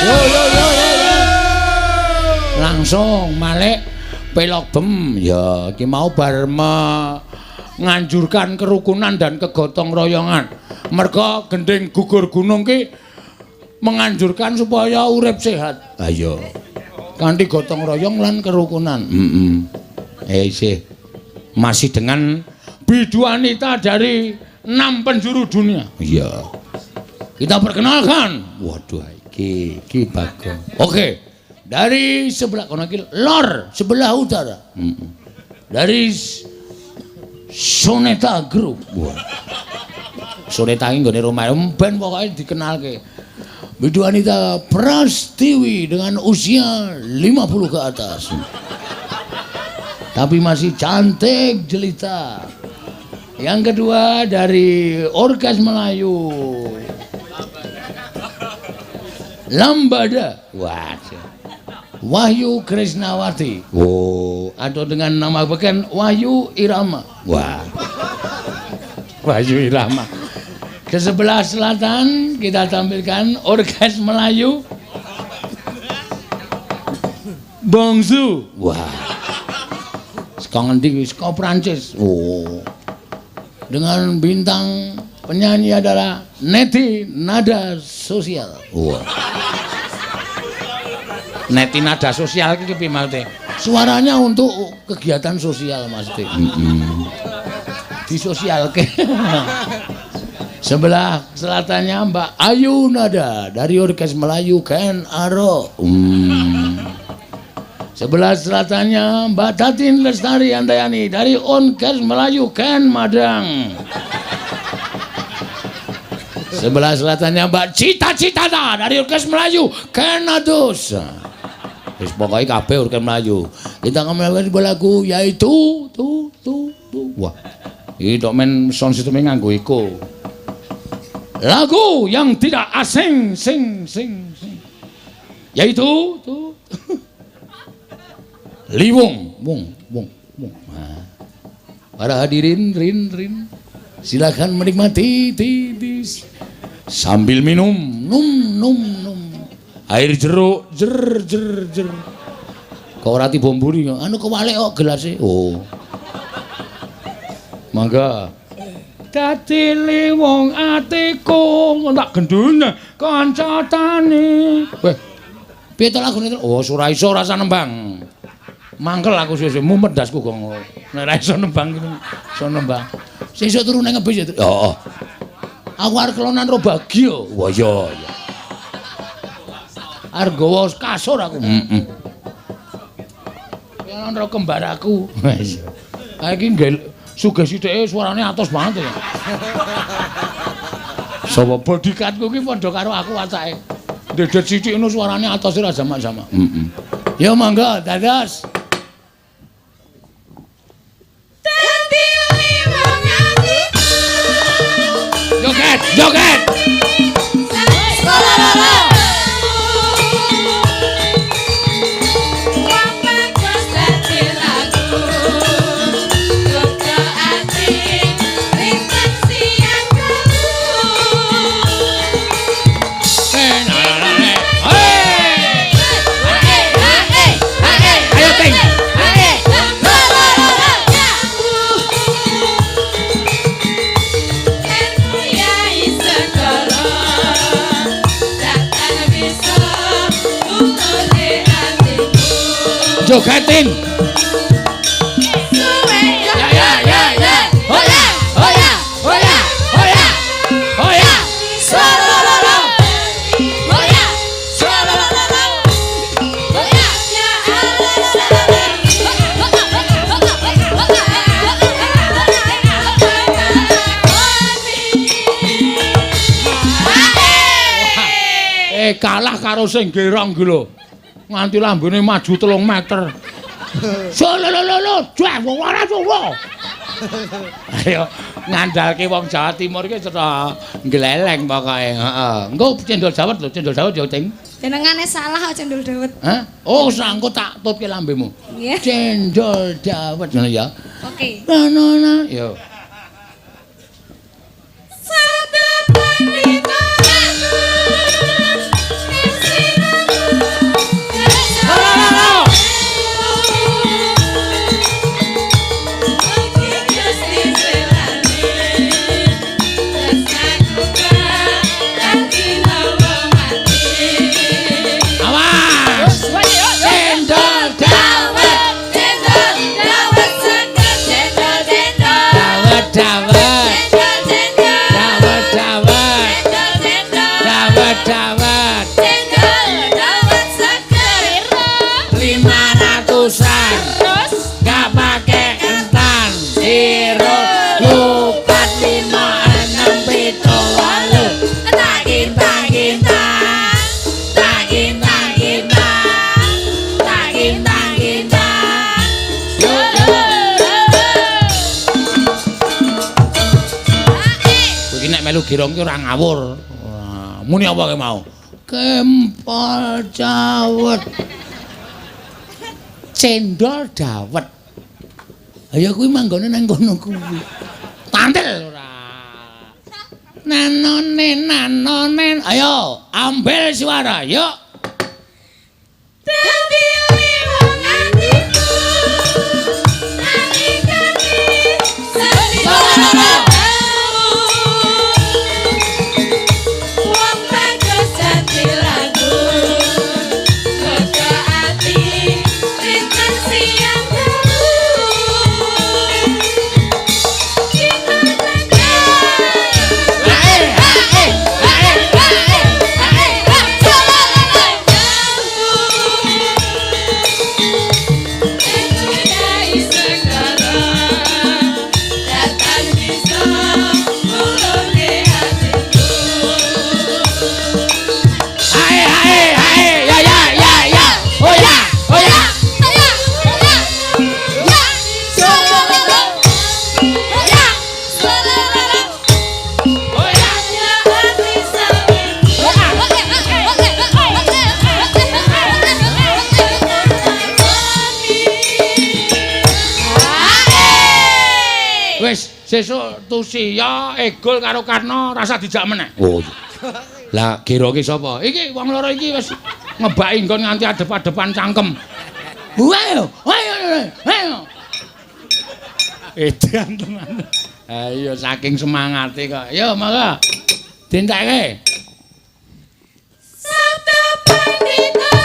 Yo yo yo yo. Langsung malik pelok bem ya iki mau bar menganjurkan kerukunan dan kegotong royongan. Merga gending gugur gunung ki menganjurkan supaya urip sehat. Ayo. Kanthi gotong royong lan kerukunan. Heeh. Isih masih dengan biduanita dari 6 penjuru dunia. Iya. Kita perkenalkan. Waduh, iki iki Bagong. Oke. Dari sebelah kono iki lor, sebelah utara. Dari Soneta Group. Wah. Soneta iki nggone rumah ben pokoke dikenalke. Bidu Anita Prastiwi dengan usia 50 ke atas. Tapi masih cantik jelita. Yang kedua dari Orkes Melayu Lambada. Wah. Wahyu Krisnawati. Oh, atau dengan nama beken Wahyu Irama. Wah. Wahyu Irama. Ke sebelah selatan kita tampilkan Orkes Melayu Bongsu. Wah. Saka ngendi? Saka Prancis. Oh. Dengan bintang penyanyi adalah Neti Nada Sosial. Wah. Neti Nada Sosial iki piye maksudnya? Suaranya untuk kegiatan sosial maksudnya. Disosialke. Sebelah selatannya Mbak Ayu Nada dari Orkes Melayu Ken Aro. Sebelah selatannya Mbak Tatin Lestari Handayani dari Orkes Melayu Ken Madang. Sebelah selatannya Mbak Cita Citata dari Orkes Melayu Ken Adus. Wis pokoke kabeh Orkes Melayu. Kita akan melakukan sebuah lagu yaitu tu tu tu. Wah. Iki tok men sound system nganggo iku. Lagu yang tidak asing sing sing sing. Yaitu tu Liwung, wung, wung, wung. Nah. Para hadirin, rin, rin, silakan menikmati ti, ti, sambil minum, num, num, num, air jeruk, jer, jer, jer. Kok ora tiba mburi, anu kewalik kok gelase. Oh, mangga. Dadi liwung atiku tak gendune kanca tani. Weh, piye to lagune? Oh, ora iso rasa nembang. Mangkel aku suwe-suwe mumet ndasku gong. Nek ora iso nembang iso nembang. Sesuk turu nang ngebis ya. Heeh. Aku arep kelonan ro bagya. Wah iya iya. Arep nggawa kasur aku. Heeh. Kelonan ro kembar aku. Iya. Ha iki sugih sithike suarane atos banget ya. Sapa bodyguardku ki padha karo aku wacake. Dedet sithik ngono suarane atos ora jamak-jamak. Heeh. Ya mangga dados. Joget, joget. Ayo ting. Jogetin. Ya ya ya ya. Hoya hoya hoya hoya hoya. Kalah karo sing gerong iki lho. Nganti lambene maju 3 meter. Solololo, juah wong ora tuwa. Ayo ngandalke wong Jawa Timur iki cetha gleleng pokoke. Heeh. Engko cendol dawet lho, cendol dawet ya, Ting. Jenengane salah kok cendol dawet. Hah? Oh, sangko tak tutke lambemu. Nggih. Cendol dawet ngono ya. Oke. Nah, yo. Awas. Cendol dawet. Cendol dawet seger, cendol cendol. Dawet. Girong ki ora ngawur. Muni apa ki mau? Kempol cawet. Cendol dawet. Ha ya kuwi manggone nang kono kuwi. Tantil ora. Nanone nanonen. Ayo, ambil suara, yuk. Dadi wong atiku. Nani kati wong bagus dadi lagu. Koko ati rinten siang dalu. Kita Ae ae ae ya ya ya ya. Oh ya, oh ya. Oh ya. Wis, sesuk Tusiya, Egol karo Karna rasa dijak meneh. Oh. Lah Gero ki sapa? Iki wong loro iki wis ngebaki nggon nganti adep-adepan cangkem. Ayo, ayo, ayo. Edan tenan. Ayo saking semangate kok. Yo monggo. Dientekke. Sabda Pandita.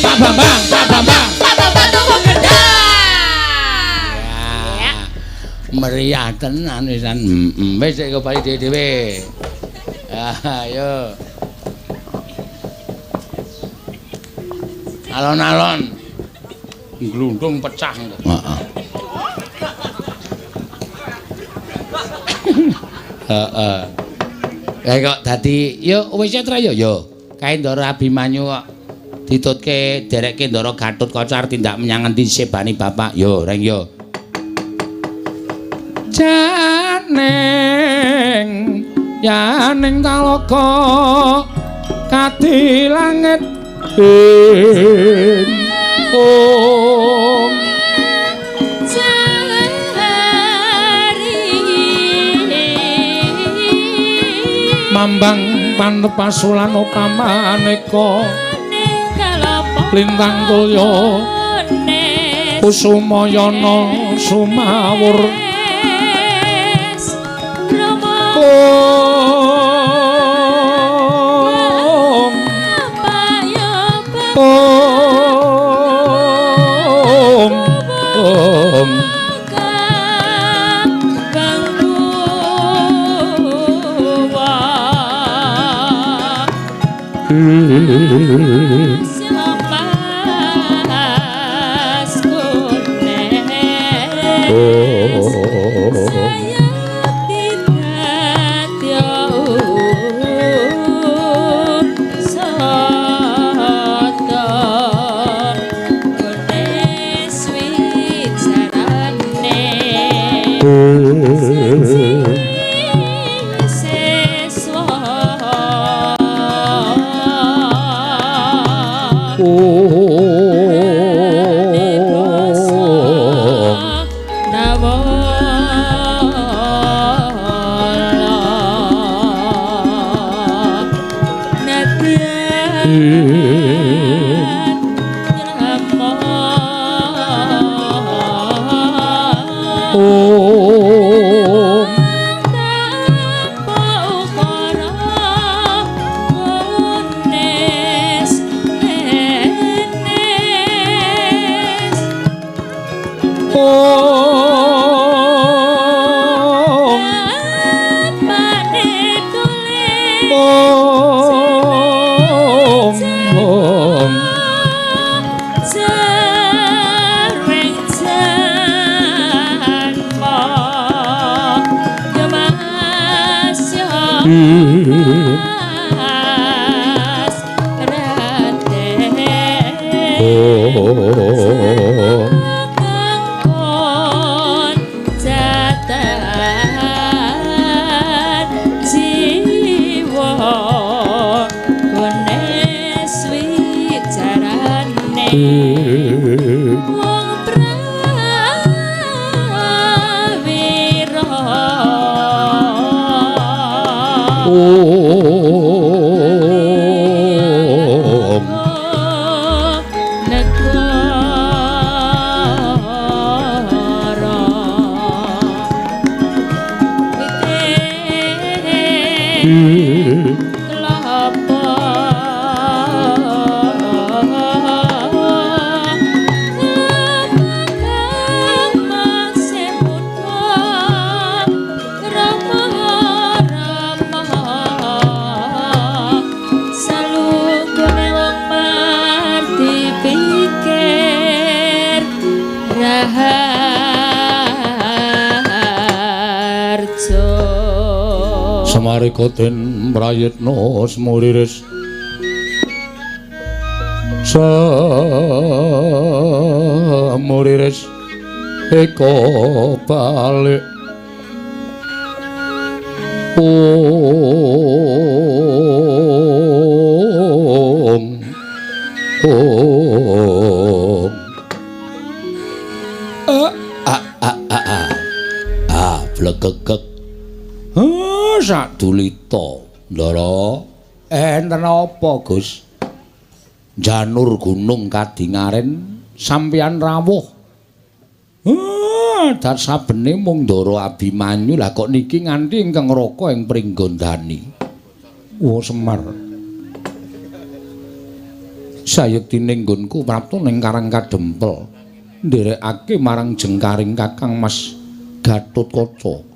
Pak Bambang, Pak Bambang. Ya. Meriah tenan wisan. Wis kok bali dhewe-dhewe. Ayo. Alon-alon. Glundung pecah. Heeh. Heeh. Lah kok dadi yo wis tra yo yo. Kae Ndara Abimanyu kok ditutke derekke Ndara Gatotkaca arep tindak menyang ngendi sebani bapak. Yo reng yo. Janing yaning talaga kadi langit ing om. Mambang panepasulan kamaneka lintang tulya kusumayana sumawur om om om. Om. Mas Raden Oh. Kangkon jatan jiwa gones wicarane wong prawira. Om. Negara wite kelapa kang masih muda rama rama salungguhe wong marti pikir raharjo. Samarika den prayitna semuriris semuriris eka balik. Om. Om. A a a a a. Ah, blegegeg. Ah, sadulita. Ndara, enten apa, Gus? Janur gunung kadingaren sampeyan rawuh. Ah, dat sabene mung Ndara Abimanyu lah kok niki nganti ingkang raka ing Pringgondani. Oh, Semar. Sayektine nggonku prapta ning Karang Kadempel. Nderekake marang jengkaring Kakang Mas Gatotkaca.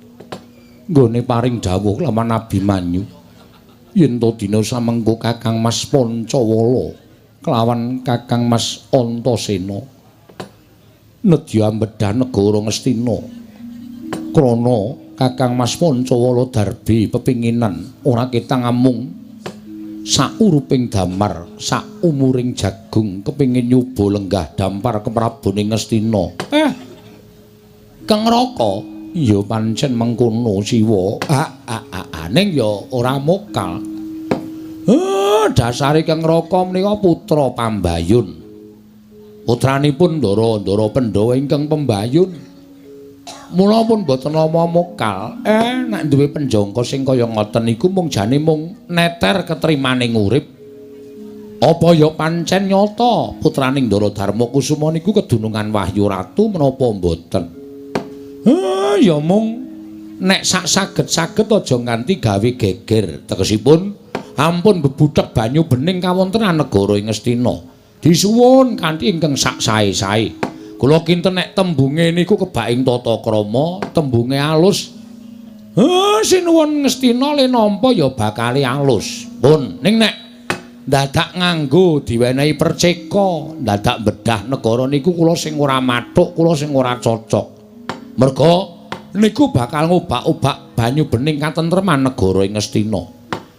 Nggone paring dawuh lawan Abimanyu yen to dina samengko Kakang Mas Pancawala kelawan Kakang Mas Antasena nedya ambedah negara Ngastina krana Kakang Mas Pancawala darbi pepinginan ora ketang amung sauruping damar saumuring jagung kepingin nyoba lenggah dampar keprabone Ngastina. Kang Raka ya pancen mengkono Siwa. Ning ya ora mokal. Dasare Kang Raka menika putra Pambayun. Putranipun Ndara-ndara Pandhawa ingkang pembayun. Mula pun boten nama mokal. Nek duwe penjangka sing kaya ngoten iku mung jane mung neter ketrimaning urip. Apa ya pancen nyata putraning Ndara Darma Kusuma niku kedunungan Wahyu Ratu menapa mboten? Ya mung nek sak saged-saged aja nganti gawe geger. Tegesipun ampun bebuthek banyu bening kawontenan negara ing Ngastina. Disuwun kanthi ingkang sak sae-sae. Kula kinten nek tembunge niku kebak ing tata krama, tembunge alus. Sinuwun Ngastina le nampa ya bakale alus. Pun ning nek dadak nganggo diwenehi perceka, dadak bedah negara niku kula sing ora mathuk, kula sing ora cocok. Merga niku bakal ngobak-obak banyu bening katentreman negara ing Ngastina.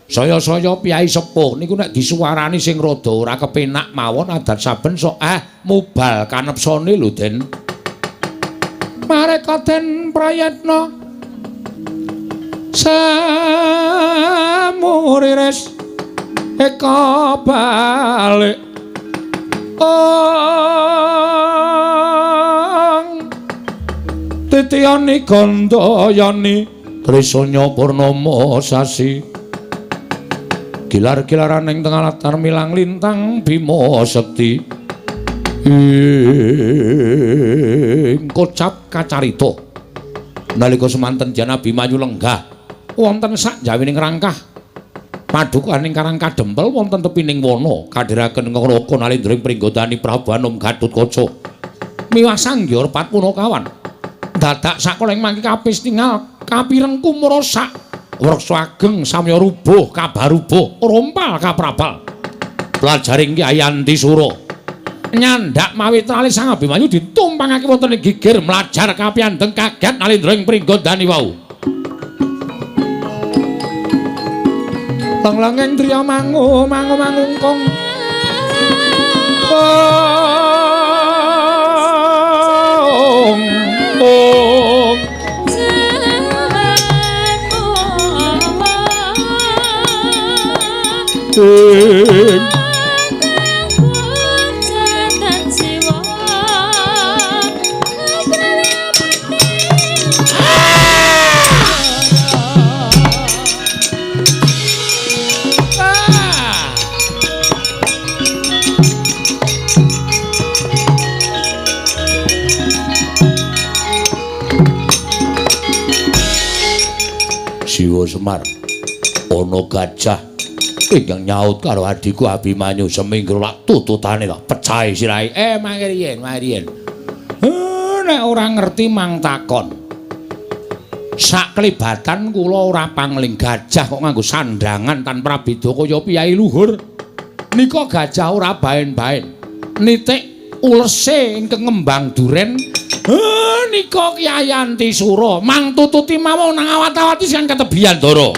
Saya-saya piyai sepuh niku nek disuwarani sing rada ora kepenak mawon adat saben sok mubal kanepsane lho Den. Mareka Den prayatna samuriris eka balik. Ong titiyani gandayani trisanya purnama sasi gilar-gilaran ing tengah latar milang lintang Bima Sekti ing kocap kacarita. Nalika semanten Jan Abimanyu lenggah wonten sak jawining rangkah padukuhan ing Karang Kadempel wonten tepining wana kadhiraken ngraka nalindra ing Pringgondani Prabu Anom Gatotkaca miwah sanghyar Patpunakawan. Dadak sakola ing mangke kapis tingal kapireng kumrosak wreksa ageng samya rubuh kabarubuh rompal kaprabal. Pelajaring Kyai Antisura nyandak mawi trale Sang Abimanyu ditumpangake wonten ing gigir mlajar kapiyandheng kaget nalindra ing Pringgondani wau. Lenglenging driya mangu mangu mangungkung. Ong ong ing Siwa Semar ana gajah ingkang nyaut karo adhiku Abimanyu seminggu lak tututane lak pecahe sirahe. Mangke riyen, mangke riyen. Nek ora ngerti mang takon. Saklibatan kula ora pangling gajah kok nganggo sandangan tan prabeda kaya piyai luhur. Nika gajah ora baen-baen. Nitik ulese ingkang ngembang duren. Nika Kyai Antisura mang tututi mawon nang awat-awati sing ketebian Ndara.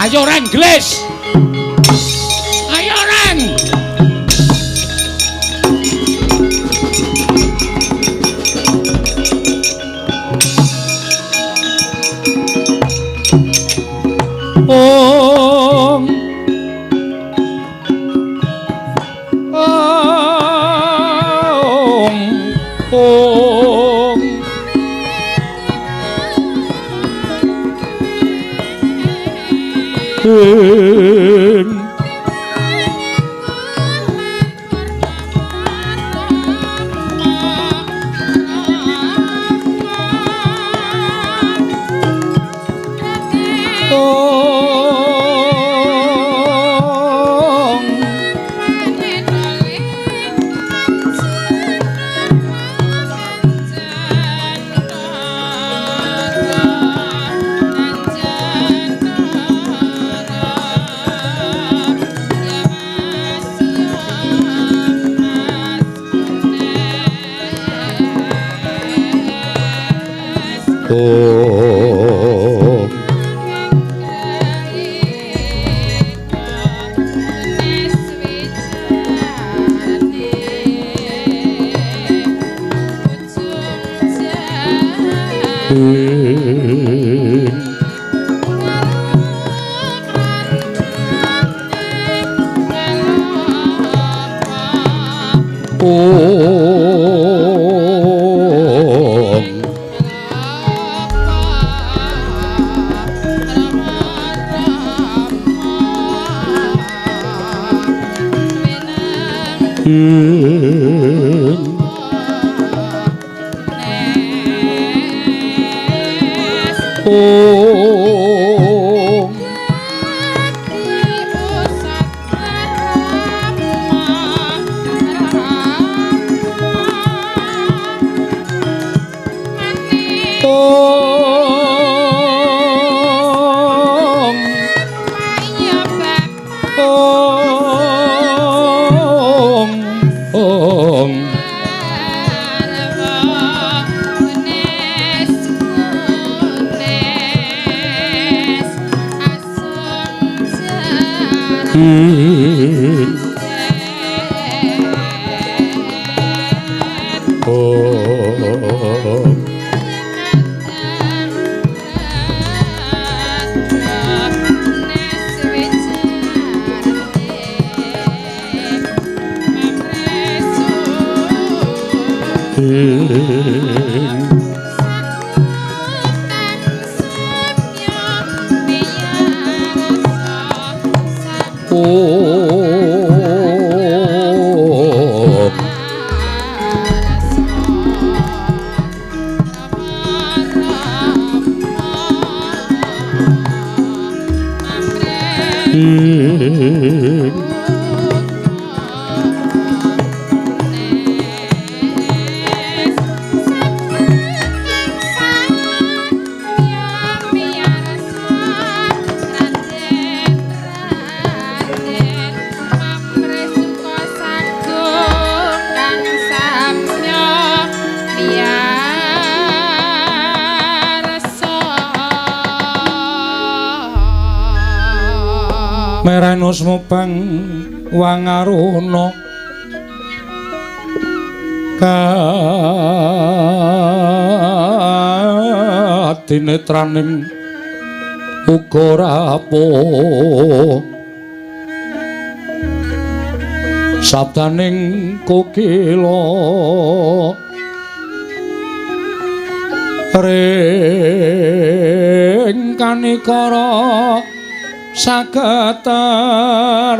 Ayo reng gelis. Ayo reng. Ong ong ong ing ong ong ing ong ing ong ong ong ong ing ong Ing Meranus mubang wangaruna kadinetraning uga rapuh sabdaning kokila ring kanikara sageter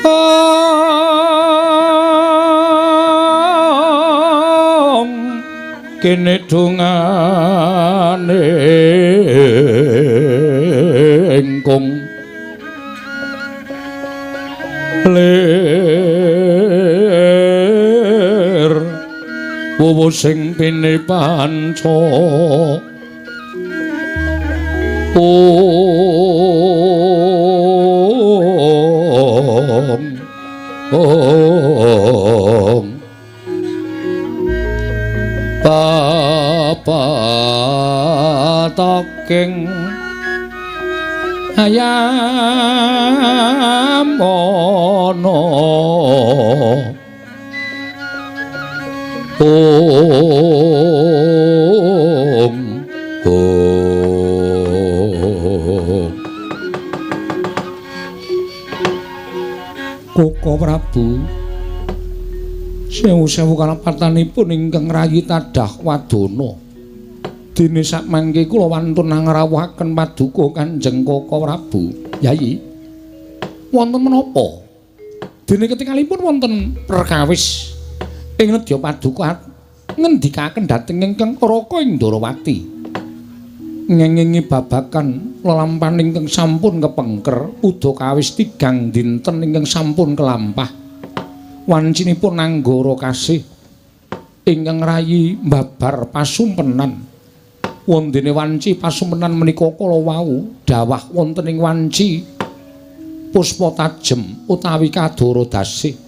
om kene dungane ingkung lir wuwu sing pinipanca. Om Om Papataking ayam ana Om Om Koko Prabu sewu-sewu kalapatanipun ingkang rayi tadah wadana dene sakmangke kula wantun ngrawuhaken paduka Kanjeng Koko Prabu. Yayi, wonten menapa? Dene ketingalipun wonten perkawis ing nedya paduka ngendikaken dhateng ingkang Raka Indrawati ngengingi babakan lelampahan ingkang sampun kepengker udakawis tigang dinten ingkang sampun kelampah wancinipun anggara kasih ingkang rayi babar pasumpenan. Wondene wanci pasumpenan menika kala wau dawah wonten ing wanci puspa tajem utawi kadara dasih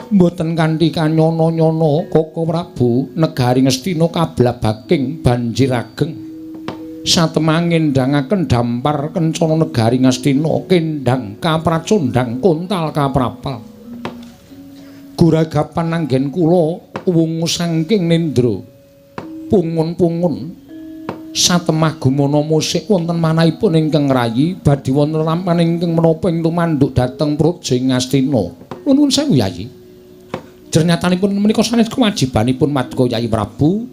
mboten kanthi kanyana-nyana Koko Prabu negari Ngastina kablabaking banjir ageng satemah ngendangaken dampar kencana negari Ngastina kendang kapracondang kontal kaprapal guragapan anggen kula wungu saking nendra pungun-pungun satemah gumana musik wonten manahipun ingkang rayi badhe wonten lampan ingkang menapa ing tumanduk dhateng praja Ngastina. Nuwun sewu Yayi, jernyatanipun menika sanes kewajibanipun Paduka Yayi Prabu.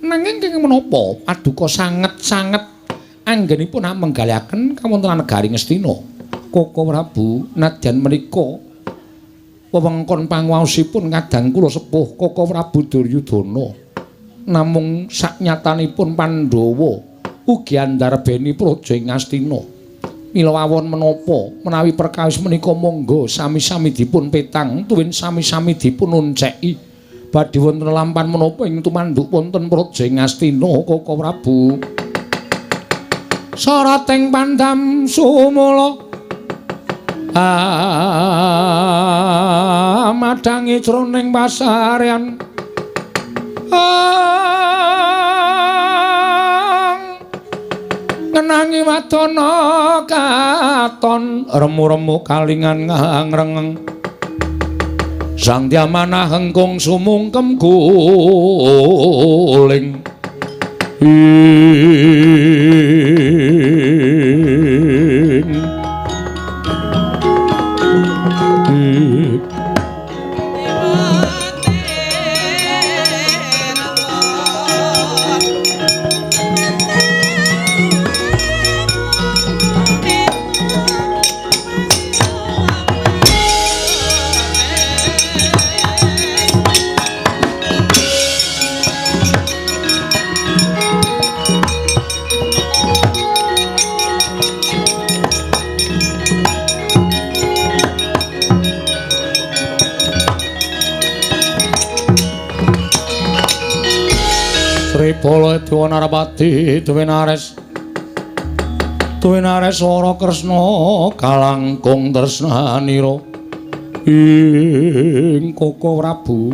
Nanging kenging menapa paduka sanget-sanget anggenipun menggalihaken kawontenan negari Ngastina. Koko Prabu nadyan menika wewengkon panguwaosipun kadang kula sepuh Koko Prabu Duryudana. Namung saknyatanipun Pandhawa ugi andarbeni praja Ngastina. Mila wawon menapa menawi perkawis menika monggo sami-sami dipun petang tuwin sami-sami dipun onceki. Badhe wonten lampan menapa ing tumanduk wonten praja Ngastina Koko Prabu. Sarating pandam sumula amadhangi jroning pasarean ngenangi wadana katon remu-remu kalingan ngrengeng Sang Dyamanah hengkung sumungkem guling. Sri Baladewa Narapati Duwinares Duwinares Wara Kresna kalangkung tresnanira ing Koko Prabu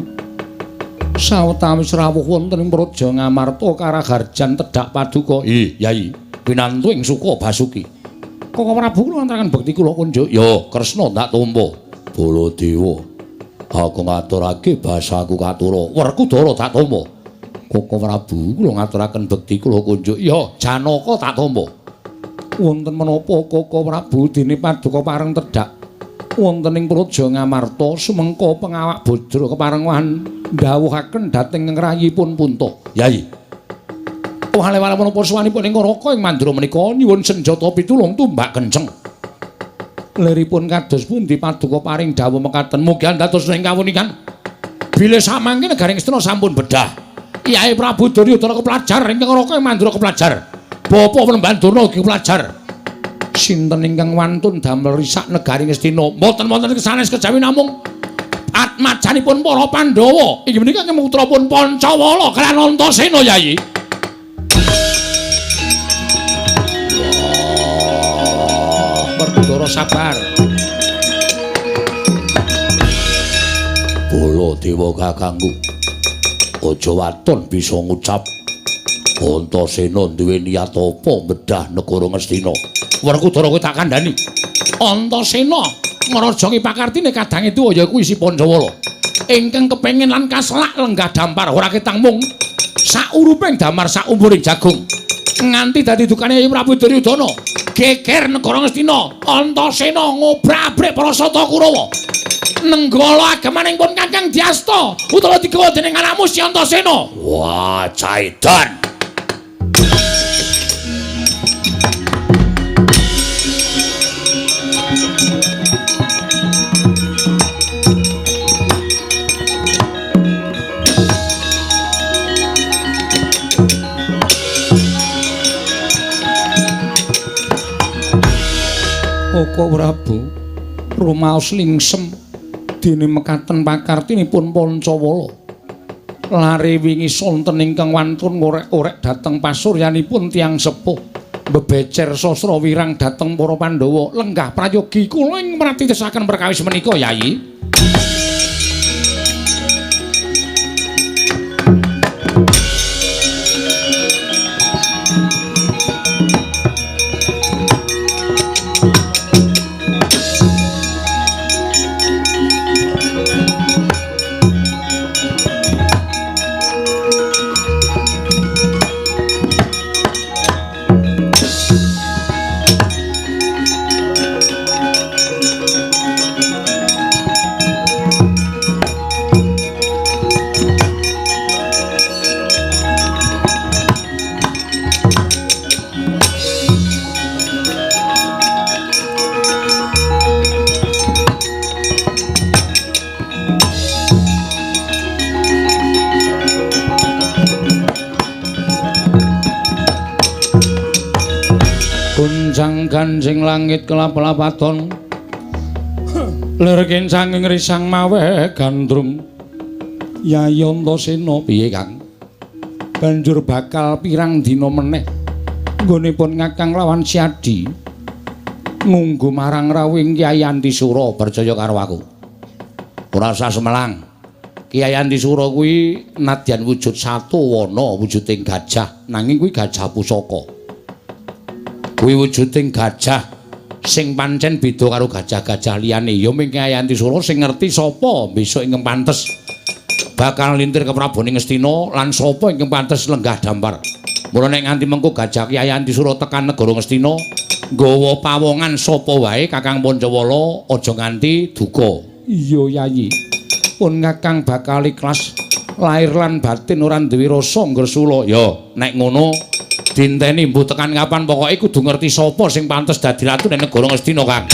sawetawis rawuh wonten ing Praja Ngamarta Karaharjan tedhak paduka. Yai pinantu ing Suka Basuki. Koko Prabu kula ngantaraken bekti kula kunjuk. Ya Kresna tak tampa. Baladewa aku ngaturake basaku katura. Werkudara tak tampa. Koko Prabu kula ngaturaken bekti kula kunjuk. Ya Janaka tak tampa. Wonten menapa Koko Prabu dene paduka pareng tedhak wonten ing Praja Ngamarta sumengko pengawak bodra keparengan ndhawuhaken dhateng ngrayipun Punta. Yai. Wale-wale menapa suwanipun ing Raka ing mandra menika nyuwun senjata pitulung tumbak kenceng. Liripun kados pundi paduka paring dawuh mekaten mugi dados ing kawunikan. Bilih samangke negaring Astina sampun bedah. Kyai Prabu Duryudana kepelajar ingkang Raka ing mandra kepelajar. Bapa Penemban Durna ugi kepelajar. Sinten ingkang wantun damel risak negari Ngastina? Mboten wonten sanes kejawi namung atmajanipun para Pandhawa. Inggih menika putrapun Pancawala kaliyan Antasena, Yai. Werkudara sabar. Baladewa kakangku. Aja waton bisa ngucap Antasena duwe niat apa bedah negara Ngastina. Werkudara kowe tak kandhani. Antasena ngrajangi pakartine kadange tuwa ya kuwi si Pancawala. Ingkang kepengin lan kaselak lenggah dampar ora ketang mung sauruping damar saumuring jagung. Nganti dadi dukane Kyai Prabu Duryudana. Geger negara Ngastina, Antasena ngobrak-abrik para sata Kurawa. Nenggala agemaning pun Kakang Dyasta utawa digawa dening anakmu si Antasena. Wah, caidan. Koko Prabu rumaos lingsem dene mekaten pakartinipun Pancawala. Lare wingi sonten ingkang wantun ngorek-orek dhateng pasuryanipun tiyang sepuh. Bebecer sastra wirang dhateng para Pandhawa. Lenggah prayogi kula ing mratitesaken perkawis menika, Yai. Ganjing langit kelap-lapaton lir kincanging risang maweh gandrung. Yai Antasena piye Kang? Banjur bakal pirang dina meneh nggonipun Kakang lawan Siadi ngunggu marang rawuhing Kyai Antisura. Percaya karo aku. Ora usah semelang. Kyai Antisura kuwi nadyan wujud satu wana wujuding gajah, nanging kuwi gajah pusaka. Kuwi wujuding gajah sing pancen beda karo gajah-gajah liyane. Ya mung Kyai Antisura sing ngerti sapa besok ingkang pantes bakal lintir ke Prabone Ngastina lan sapa ingkang pantes lenggah dampar. Mula nek nganti mengko gajah Kyai Antisura tekan negara Ngastina nggawa pawongan sapa wae Kakang Pancawala aja nganti duka. Iya Yayi. Pun Kakang bakal ikhlas lahir lan batin ora duwe rasa ngresula. Ya nek ngono dinteni mbuh tekan kapan pokoke kudu ngerti sapa sing pantes dadi ratu ning negara Ngastina, Kang.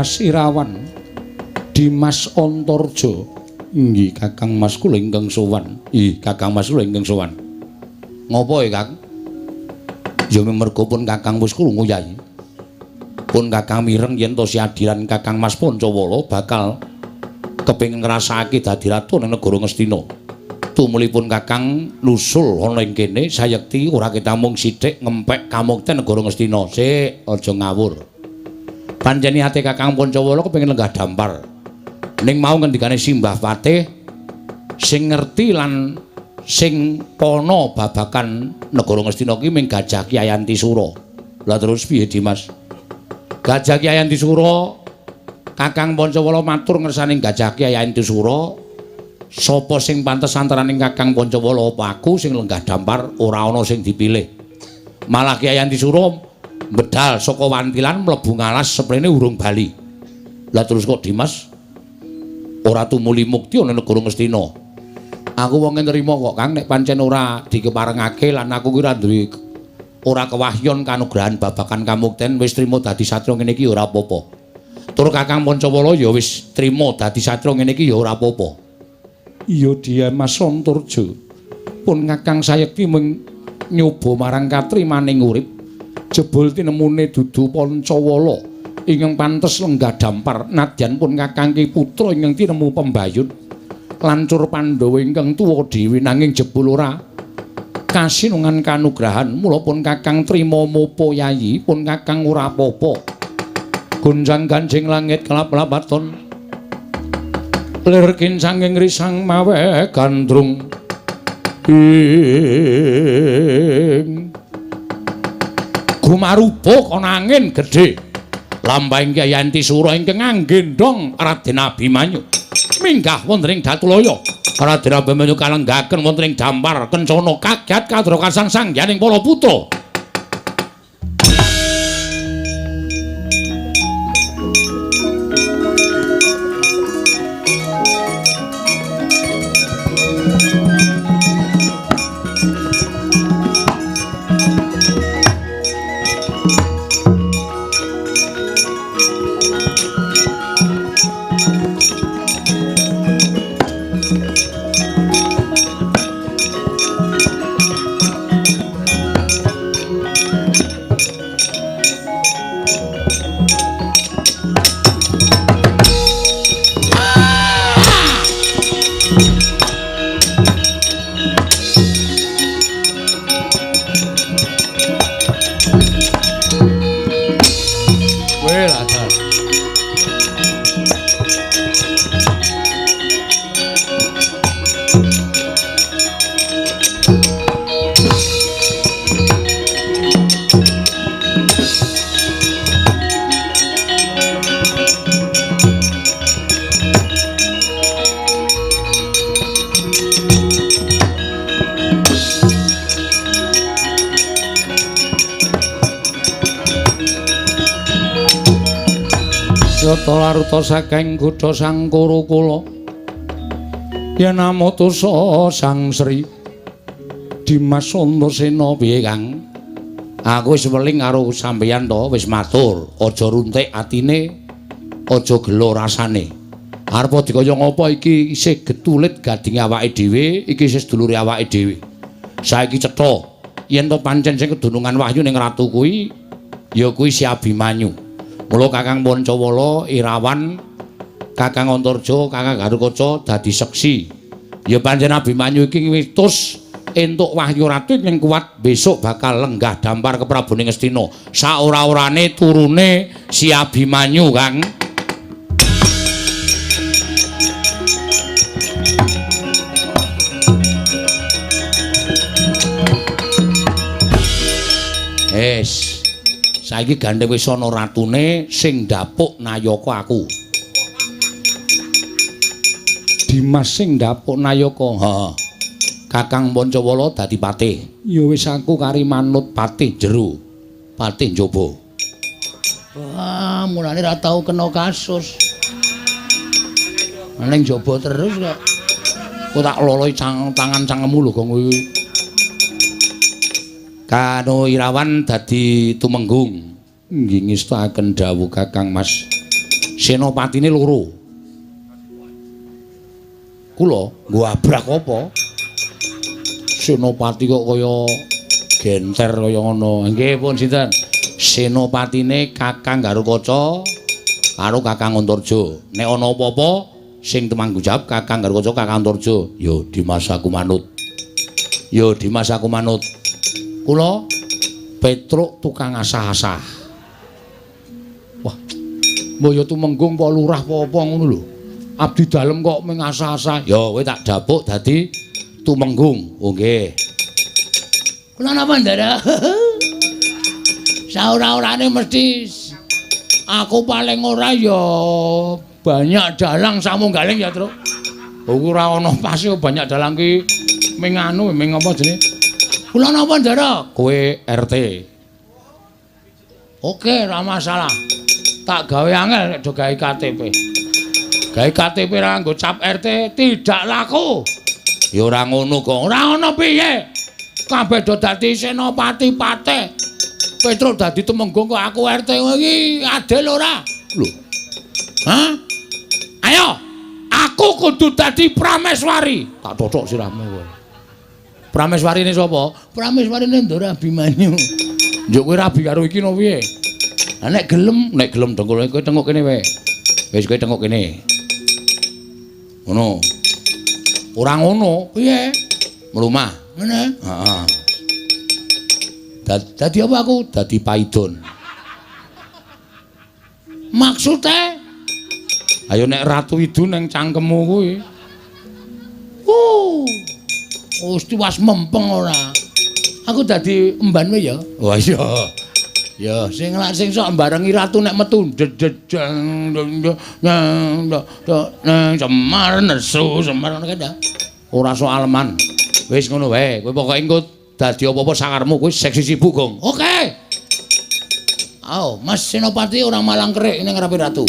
Dimas Irawan, Dimas Antarja. Nggih Kakang Mas kula ingkang sowan. Ih, Kakang Mas kula ingkang sowan. Ngopo ya, Kang? Ya merga pun Kakang wis krungu Yai. Pun Kakang mireng yen to siadiran Kakang Mas Pancawala bakal kepengin ngrasakake dadi ratu ning negara Ngastina. Tumulipun Kakang nusul ana ing kene sayekti ora ketamung sithik ngempek kamukten negara Ngastina. Sik, aja ngawur. Pancen ate Kakang Pancawala kepengin lenggah dampar. Ning mau ngendikane Simbah Patih sing ngerti lan sing pana babakan negara Ngastina ki ming Gajah Kyai Antisura. Lah terus piye Dimas? Gajah Kyai Antisura, Kakang Pancawala matur ngersane Gajah Kyai Antisura, sapa sing pantes antaraning Kakang Pancawala apa aku sing lenggah dampar ora ana sing dipilih. Malah Kyai Antisura bedal saka wantilan mlebu ngalas seprene urung bali. Lah terus kok Dimas ora tumuli mukti ana negara Ngastina? Aku wonge nrimo kok Kang, nek pancen ora dikeparengake lan aku ki ora duwe ora kewahyon kanugrahan babakan kamukten, wis trimo dadi satriya ngene iki ya ora apa-apa. Tur Kakang Pancawala ya wis trimo dadi satriya ngene iki ya ora apa-apa. Iya Dimas Antarja. Pun Kakang sayekti mung nyoba marang katrimaning urip, jebul tinemune dudu Pancawala ingkang pantes lenggah dampar, nadyan pun Kakang ki putra ingkang tinemu pembayun lancur Pandhawa ingkang tuwa dhewe, nanging jebul ora kasinungan kanugrahan. Mula pun Kakang trima mopo yayi, pun Kakang ora apa-apa. Gonjang ganjing langit kelap-lapaton, lir kincanging risang mawe gandrung ing gumaruba kana angin gedhe. Lampahing Kyai Antisura ingkang anggendhong Raden Abimanyu minggah wonten ing Datulaya. Raden Abimanyu kalenggaken wonten ing dampar kencana kagat kadrokasan sangyaning para putra. Laruta saking kutha Sangkara kula yen amutusa Sang Sri Dimas Antasena. Piye Kang? Aku wis weling karo sampeyan to, wis matur, aja runtik atine, aja gelo rasane. Arep dikaya ngapa iki isih getulit gadinge awake dhewe, iki isih sedulure awake dhewe. Saiki cetha yen to pancen sing kedunungan wahyu ning ratu kuwi ya kuwi si Abimanyu. Mula Kakang Pancawala, Irawan, Kakang Antarja, Kakang Garukaca dadi seksi. Ya pancen Abimanyu iki witus entuk wahyu ratu ing kuat besok bakal lenggah dampar ke Prabune Ngastina. Saora-orane turune si Abimanyu, Kang. Es. Saiki gandeng wis ana ratune sing ndapuk nayaka aku. Dimas sing ndapuk nayaka. Heeh. Kakang Pancawala dadi patih. Ya wis aku kari manut patih jero, patih njaba. Wah, mulane ra tau kena kasus. Ning njaba terus kok. Kok tak loloi tangan cangkemmu lho gong kuwi. Kano Irawan dadi tumenggung. Nggih ngestakaken dawuh Kakang Mas. Senopatine loro. Kula nggo abrak apa? Senopati kok kaya genter kaya ngono. Nggih pun sinten? Senopatine Kakang Garukaca karo Kakang Antarja. Nek ana apa-apa sing tumanggung jawab Kakang Garukaca, Kakang Antarja. Ya Dimas aku manut. Ya Dimas aku manut. Kula Petruk tukang asah-asah. Wah. Mbok ya tumenggung apa lurah apa-apa ngono lho. Abdi dalem kok mung asah-asah. Ya kowe tak dapuk dadi tumenggung. Oh nggih. Kula napa Ndara? Saora-orane mesti aku paling ora ya banyak dalang samunggaling ya, Truk. Oh ora ana pase banyak dalang ki ming anu ming apa jenenge? Kula napa Ndara? Kowe RT. Oke, ora masalah. Tak gawe angel nek do gawe KTP. Gawe KTP ra nggo cap RT tidak laku. Ya ora ngono kok. Ora ngono piye? Kabeh do dadi senopati patih. Petruk dadi tumenggung kok aku RT iki adil ora? Lho. Hah? Ayo, aku kudu dadi Prameswari. Tak totok sirahmu kowe. Prameswarine sapa? Prameswarine Ndara Abimanyu. Njuk kowe rabi karo iki no piye? Lah nek gelem dengkul kowe tengok kene wae. Wis kowe tengok kene. Ngono. Ora ngono, piye? Mlumah. Ngene. Heeh. Dadi apa aku? Dadi paidon. Maksude? Ayo nek Ratu Idu ning cangkemmu kuwi. Wis tiwas mempeng ora. Aku dadi emban wae ya. Wah iya. Ya sing lak sing sok mbarengi ratu nek metu dededeng nang Semar nesu Semar ngono kae. Ora sok aleman. Wis ngono wae. Kowe pokoke engko dadi apa-apa sakarmu kowe seksi sibuk, Gong. Oke. Ao, Mas Senopati ora malang kerik ning ngarepe ratu.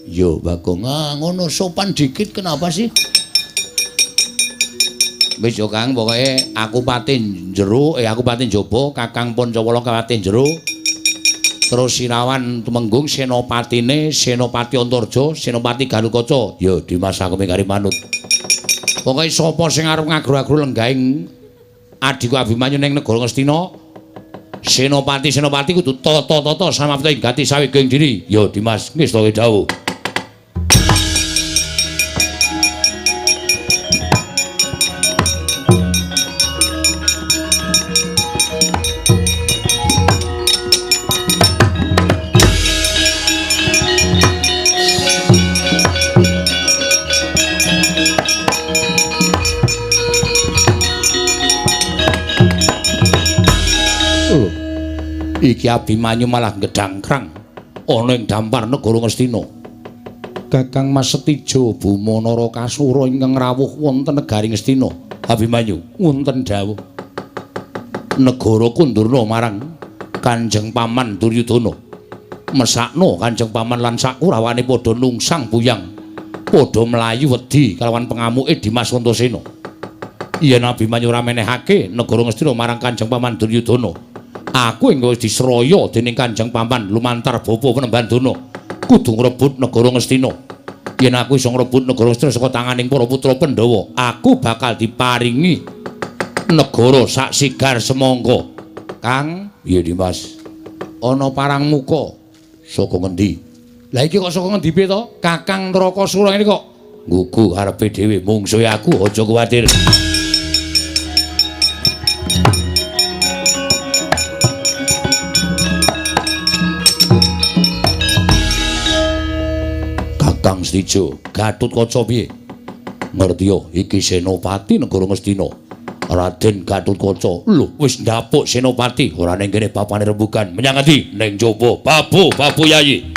Yo, Bagong, ngono sopan dikit kenapa sih? Wis yo Kang, pokoke aku pati jero, aku pati njaba, Kakang Pancawala pati jero. Terus Sirawan Tumenggung senopatine Senopati Antarja, Senopati Garukaca. Ya Dimas aku mingkari manut. Pokoke sapa sing arep ngagro-agro lenggahing adhiku Abimanyu ning negara Ngastina, senopati-senopati kudu tata-tata samapta ing gati saweging diri. Ya Dimas, ngestake dawuh. Iki Abimanyu malah gedhangkrang ana ing dampar negara Ngastina. Kakang Mas Setijo Buma Narakasura ingkang rawuh wonten negari Ngastina. Abimanyu wonten dawuh. Negara kundurna marang Kanjeng Paman Duryudana. Mesakno Kanjeng Paman lan sakurawane padha nungsang buyang, padha mlayu wedi kalawan pengamuke Dimas Antasena. Yen Abimanyu ora menehake negara Ngastina marang Kanjeng Paman Duryudana, aku ing wis disraya dening Kanjeng Paman lumantar bapa Penemban Dana kudu ngrebut negara Ngastina. Yen aku iso ngrebut negara Ngastina saka tanganing para putra Pandhawa, aku bakal diparingi negara sak sigar semangka. Kang, piye Dimas? Ana parang muka saka ngendi? Lah iki kok saka ngendi piye to? Kakang Narakasura ngene kok nggugu karepe dhewe mungsuhe aku, aja kuwatir. Kakang Setijo, Gatotkaca piye? Ngertiya iki senopati negara Ngastina. Raden Gatotkaca. Lho, wis ndapuk senopati, ora ning kene bapane rembugan. Menyang ngendi? Ning jaba. Babu, babu Yayi.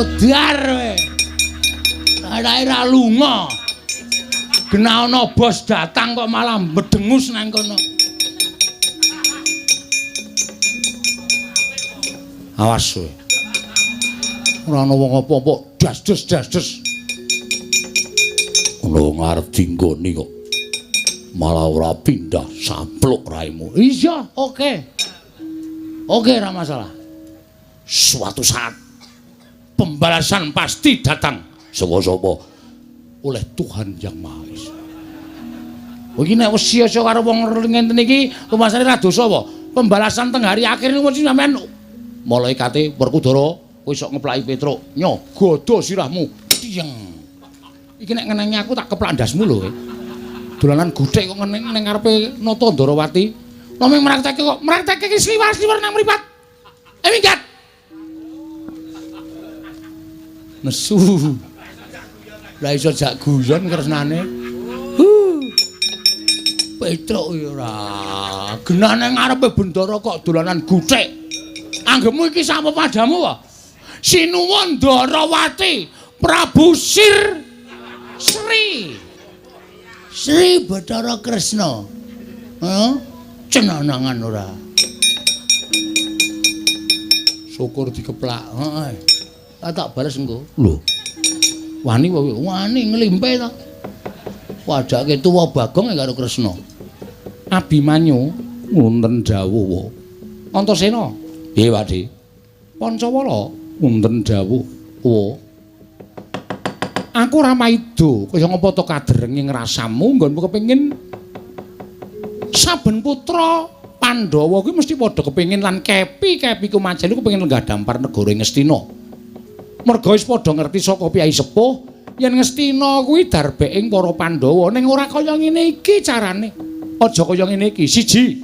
Modar kowe. Arake ra lunga. Genah ana bos datang kok malah medengus nang kono. Awas kowe. Ora ana wong apa-apa, das-des das-des. Ono wong arep dinggoni kok. Malah ora pindah sapluk raimu. Iya, oke. Oke, ora masalah. Suatu saat pembalasan pasti datang. Sapa-sapa oleh Tuhan Yang Maha Esa. Iki nek wis sia-sia karo wong ngenten iki, rumasane ra dosa apa? Pembalasan teng hari akhir niku mesti sampean malaikate Werkudara kowe sok ngeplaki Petruk, nyo godo sirahmu. Tiyeng. Iki nek ngenengi aku tak keplak ndasmu lho kowe. Dolanan guthik kok ngeneng ning ngarepe Nata Ndarawati. Namung mraktekke kok, mraktekke iki sliwar-sliwar nang mripat. Minggat. Nesu. Lah iso jak guyon kresnane. Petruk ya ora. Genah nang ngarepe bendara kok dolanan guthik. Anggemu iki sapa padamu wae? Sinuwun Ndarawati, Prabu Sir Sri. Sri Bathara Kresna. Heeh. Cenanangan ora. Syukur dikeplak. Heeh. Tak bales engko. Lho. Wani wae, wani nglimpe ta. Wadake tuwa Bagong karo Kresna. Abimanyu wonten dawuh. Antasena. Piye, Pakde? Pancawala wonten dawuh. Wa. Aku ora maida kaya ngapa to kaderenge ngrasamu nggonmu kepengin saben putra Pandhawa kuwi mesti padha kepengin lan kepi-kepi kumajeli kepengin lenggah dampar negara Ngastina. Merga wis padha ngerti saka piyai sepuh yen Ngastina kuwi darbeking para Pandhawa ning ora kaya ngene iki carane. Aja kaya ngene iki. Siji,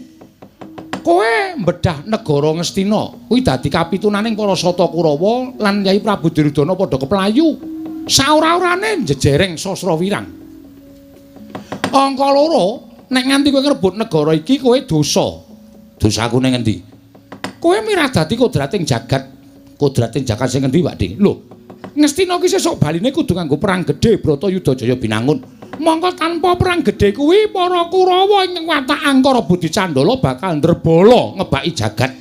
kowe mbedah negara Ngastina kuwi dadi kapitunaning para Sata Kurawa lan Yai Prabu Duryudana padha keplayu. Saora-orane njejereng Sasra Wirang. Angka loro, nek nganti kowe ngrebut negara iki kowe dosa. Dosaku ning endi? Kowe mirah dadi kodrating jagat. Kodrating jagat sing endi, Pakde? Lho, Ngastina ki sesuk baline kudu nganggo perang gedhe Bratayuda Jaya Binangun. Mongko tanpa perang gedhe kuwi para Kurawa ing watak Angkara Budi Candala bakal ndrebala ngebaki jagat.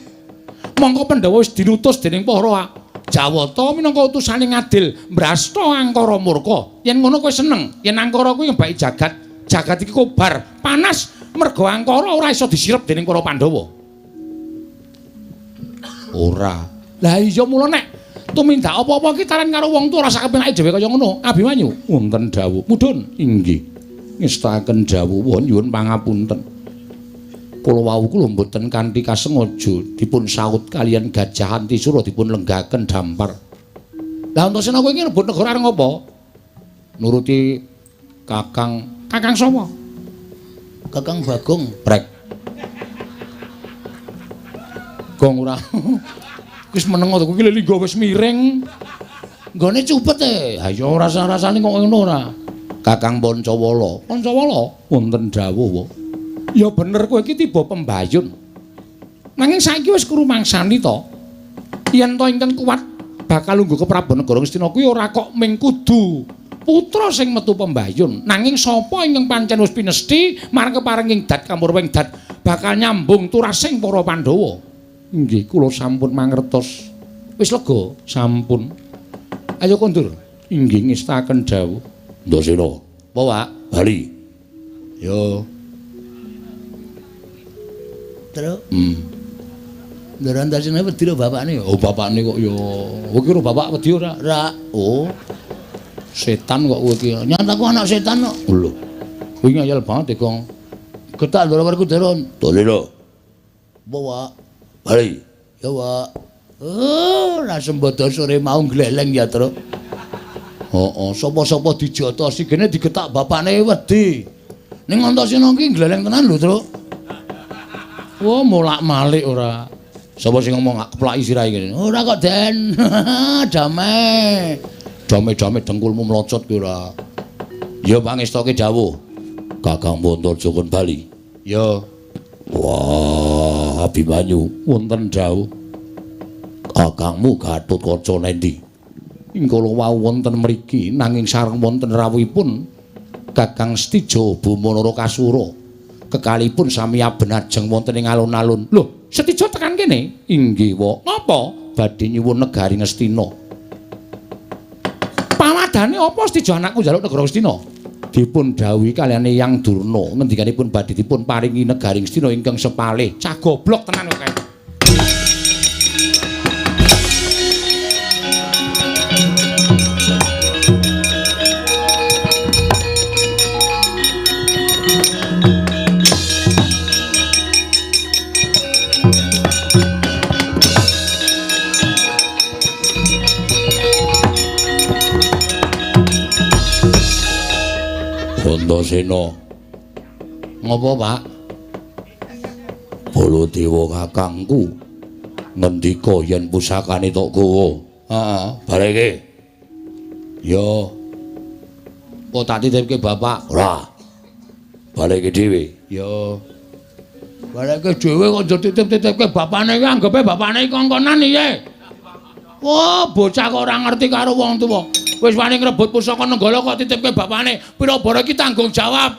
Mongko Pandhawa wis dinutus dening para Jawata minangka utusane ngadil mbrasta Angkara murka. Yen ngono kowe seneng, yen Angkara kuwi ngebaki jagat, jagat iki kobar, panas merga Angkara ora iso disirep dening para Pandhawa. Ora. Lah iya mula nek tumindak apa-apa iki taran karo wong tuwa ora sak kepenake dhewe kaya ngono. Abimanyu wonten dawuh. Mudhun inggih. Ngestakaken dawuh nyuwun pangapunten. Kula wau kula mboten kanthi kasengaja dipun saut kaliyan Gajah Antisura dipun lenggaken dampar. Lah Antasena kowe iki rebut negara arep ngopo? Nuruti Kakang. Kakang sapa? Kakang Bagong. Brek. Gong ora. Wis meneng to kuwi linggo wis miring. Nggone cupet e. Ha ya ora rasa-rasane kok ngono ora. Kakang Pancawala. Pancawala wonten dawuh. Ya bener kowe iki tiba pembayun. Nanging saiki wis krumangsani to. Yen to ingkang kuat bakal lungguh ke Prabu Negara Ngastina kuwi ora kok ming kudu putra sing metu pembayun. Nanging sapa ingkang pancen wis pinesthi marang keparenging dat kamurwing dat bakal nyambung turasing para Pandhawa. Inggih kula sampun mangertos. Wis lega sampun. Ayo kondur. Inggih ngestaken dawuh. Ndasena. Apa, Pak? Bali. Yo. Terus, Ndara Antasena wedi lho bapakne. Oh, bapakne kok ya. Kowe iki bapak wedi ora? Ora. Oh. Setan kok kowe iki. Nyat aku anak setan kok. Lho. Kowe ngayal banget e, Gong. Getak Ndara Werkudara. Dole lho. Apa, Pak? Bali. Ya, Pak. Oh, Lasembodo sore mau gleleng ya, Truk. Heeh, sapa-sapa dijotosi gene digetak bapakne wedi. Ning Antasena iki gleleng tenan lho, Truk. Wah, molak-malik ora. Sapa sing ngomong gak keplaki sirahe kene? Ora kok, Den. Damai. Dame-dame dengkulmu mlocot ki ora. Ya pangestoke dawuh. Kakang Pontarja kon bali. Ya. Wah, Abimanyu wonten dawuh. Kakangmu Gatotkaca nendi? Ing kala wau wonten mriki nanging sareng wonten rawuhipun Kakang Setija Boma Narakasura. Kekalipun sami abenajeng wonten ing alun-alun. Lho, Setija tekan kene? Inggih, wa. Napa? Badhe nyuwun negari Ngastina. Pawadane apa Setija anakku njaluk negara Ngastina? Dipun dhawuhi kaliyan Eyang Durna ngendikanipun badhe dipun paringi negari Ngastina ingkang sepalih. Cah goblok tenan kok kae. Antasena. Ngopo, Pak? Baladewa kakangku ngendika yen pusakane tok gawa. Heeh, bareke. Ya. Kok tak titipke bapak? Ora. Baleke dhewe. Ya. Baleke dhewe kok njur titip-titipke bapane iki anggepe bapane iki kongkonan piye? Wah, bocah kok ora ngerti karo wong tuwa. Wis wani ngrebut pusaka Nenggala kok titipke bapane. Pira bara iki tanggung jawab.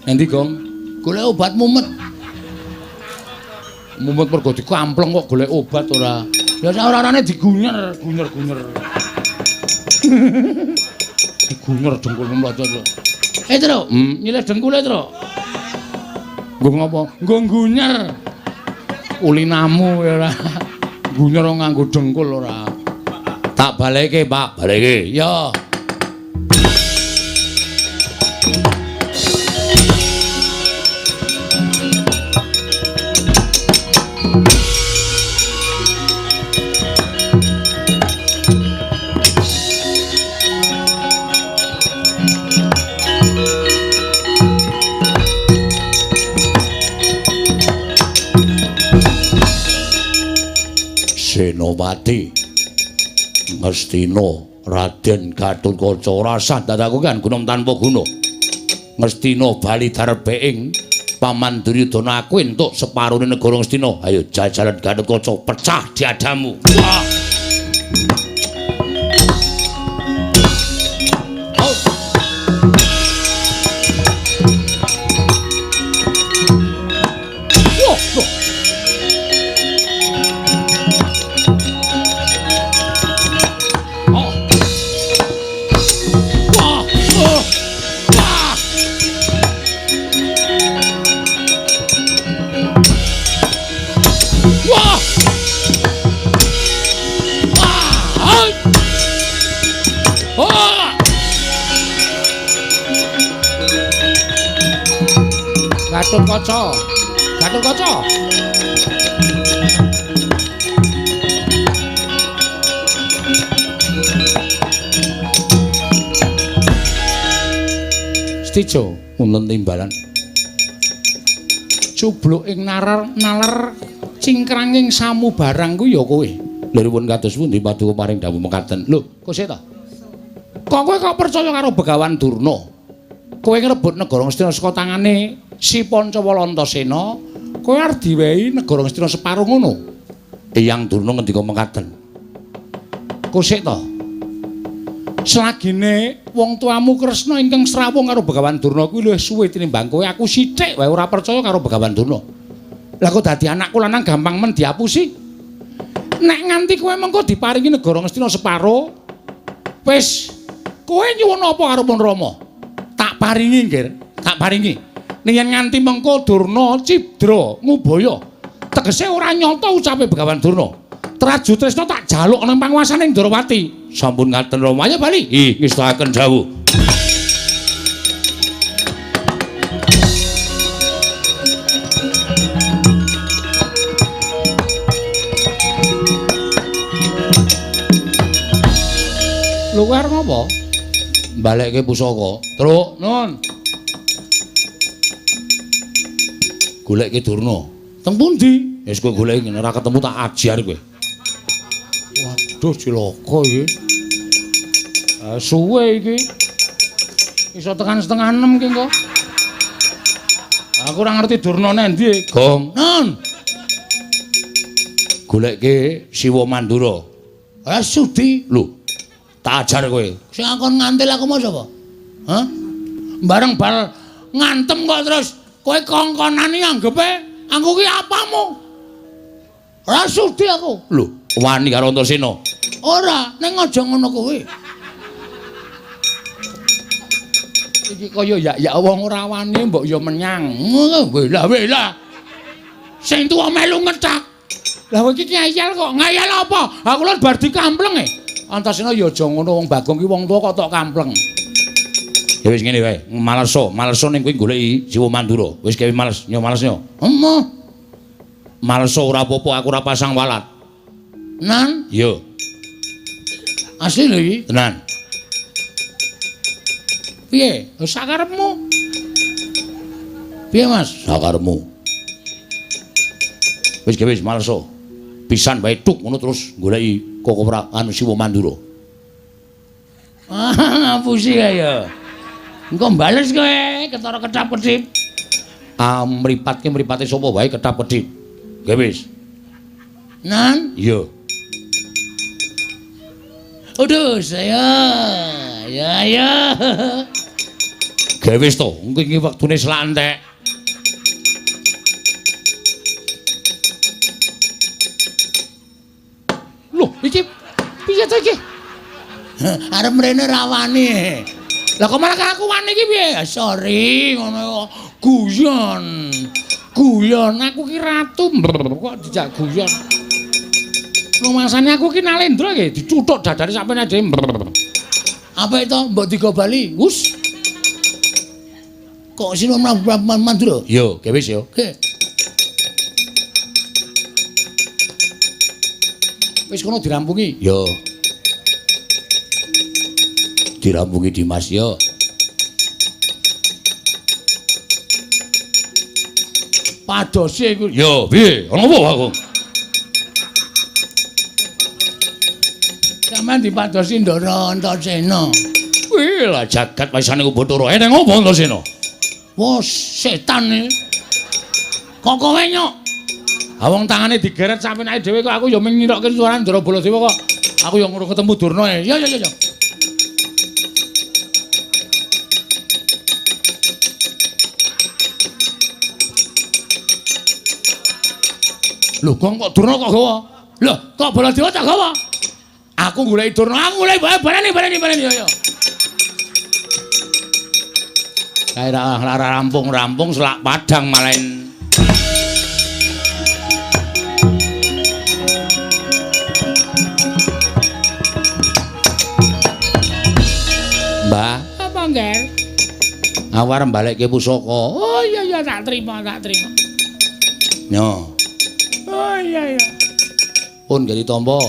Endi, Gong? Golek obat mumet. Mumet mergo dikampleng kok golek obat ora. Ya sak ora-orane digunyer, gunyer-gunyer. Digunyer dengkul mlocot. Eh, Tru, nyilih dengkule, Tru. Nggo ngopo? Nggo gunyer. Ulinamu ya ora. Gunyer nganggo dengkul ora. Tak baleke, Pak. Baleke. Ya. Senopati Ngastina Raden Gatotkaca ora sah dadaku kan gunung tanpa guna. Ngastina bali darbeing Paman Duryudana aku entuk separone negara Ngastina. Ayo jajalan Gatotkaca pecah diadamu. Wah. Oh. Wah, loh. Gatotkaca, Gatotkaca. Setija wonten timbalan. Cubluk ing nalar nalar cingkranging samubarang ku ya kowe. Lha pun kados pundi paduka paring dawuh mekaten. Lho, kok sik ta? Kok kowe kok percaya karo Begawan Durna? Kowe ngrebut negara Ngastina saka tangane si Pancawala Antasena, kowe arep diwehi negara Ngastina separo ngono. Eyang Durna ngendika mekaten. Kok sik ta? Selagine wong tuamu Kresna ingkang srawung karo Begawan Durna kuwi luwih suwe tinimbang kowe, aku sithik wae ora percaya karo Begawan Durna. Lah kok dadi anakku lanang gampang men diapusi? Nek nganti kowe mengko diparingi negara Ngastina separo, wis kowe nyuwun apa karo Pun Rama? Tak paringi, Nggir, tak paringi. Ning yen nganti mengko Durna cidra ngubaya, tegese ora nyata ucape Begawan Durna. Traju Tresna tak jaluk ana panguasane Ndrawati. Sampun ngaten Rama, ayo bali. Ih, ngestakaken dawuh. Lho kowe arep ngopo? Balekke pusaka. Truk, nun. Golekke Durna. Teng pundi? Wis kowe goleki ora ketemu tak ajar kowe. Waduh cilaka iki. Suwe iki. Iso tekan 5:30 iki engko. Aku ora ngerti Durna nendi. Gong, nun. Goleke Siwa Mandura. Ora sudi. Lho, tak ajar kowe. Sing akon ngantil aku mau sapa? Hah? Bareng bal ngantem kok terus kowe kongkonane anggepe aku ki apamu? Ora sudi aku. Lho, wani karo Antasena. Ora, ning aja ngono kowe. Iki kaya ya wong ora wani mbok ya menyang. Ngono wela-wela. Sing tuwa melu ngethak. Lah kowe iki ngayal kok. Ngayal apa? Aku lho bar dikampleng e. Antasena ya aja ngono wong Bagong ki wong tuwa kok tok kampleng. Ya wis ngene wae, maleso, maleso ning kowe goleki Siwa Mandura. Wis gawe males, nyo males nyo. Emoh. Maleso ora apa-apa, aku ora pasang walat. Nan? Iya. Asli lho iki, tenan. Piye? Sakarepmu. Piye, Mas? Sakarepmu. Wis gawe wis maleso. Pisan wae tuk ngono terus goleki Koko anu Siwa Mandura. Ah, ngapusi ya. Engko bales kowe ketara ketap-ketip. Ah, mripatke mripate sapa wae ketap-ketip. Nggih wis. Nan? Iya. Aduh, saya. Ya ya. Nggih wis to, engko iki wektune selak entek. Loh, iki piye to iki? Arep mrene ra wani. Lah kok malah aku wani iki piye? Sorry, ngono kok. Guyon. Guyon aku ki ratu kok dijak guyon. Rumasane aku ki Nalendra iki dicuthuk dadane sampeyan dhewe. Apa itu mbok digo bali? Hus. Kok sino Mandura? Yo, ge wis yo. Oke. Wis kono dirampungi. Yo. Dirampungi Dimas yo. Padose iku. Yo, piye? Ana apa aku? Sampeyan dipadosi Ndara Antasena. Wih, lah jagat wisane Bathara. Eneng apa Antasena? Wah, setan iki. Kok kowe nyok? Ha wong tangane digeret sampeyan dhewe kok aku ya mung ngirokke suarane Ndara Baladewa kok. Aku ya ngono ketemu Durna e. Ya ya ya. Lho, kok Durna kok gawa? Lho, kok Baladewa tak gawa? Aku goleki Durna, aku goleki baleni baleni baleni ya. Kae ra rampung-rampung selak padang malen. Mbah, apa ngger? Aku arep balekke pusaka. Oh iya iya tak terima, tak terima. Nyo. Oh iya iya. Pun gak ditampa.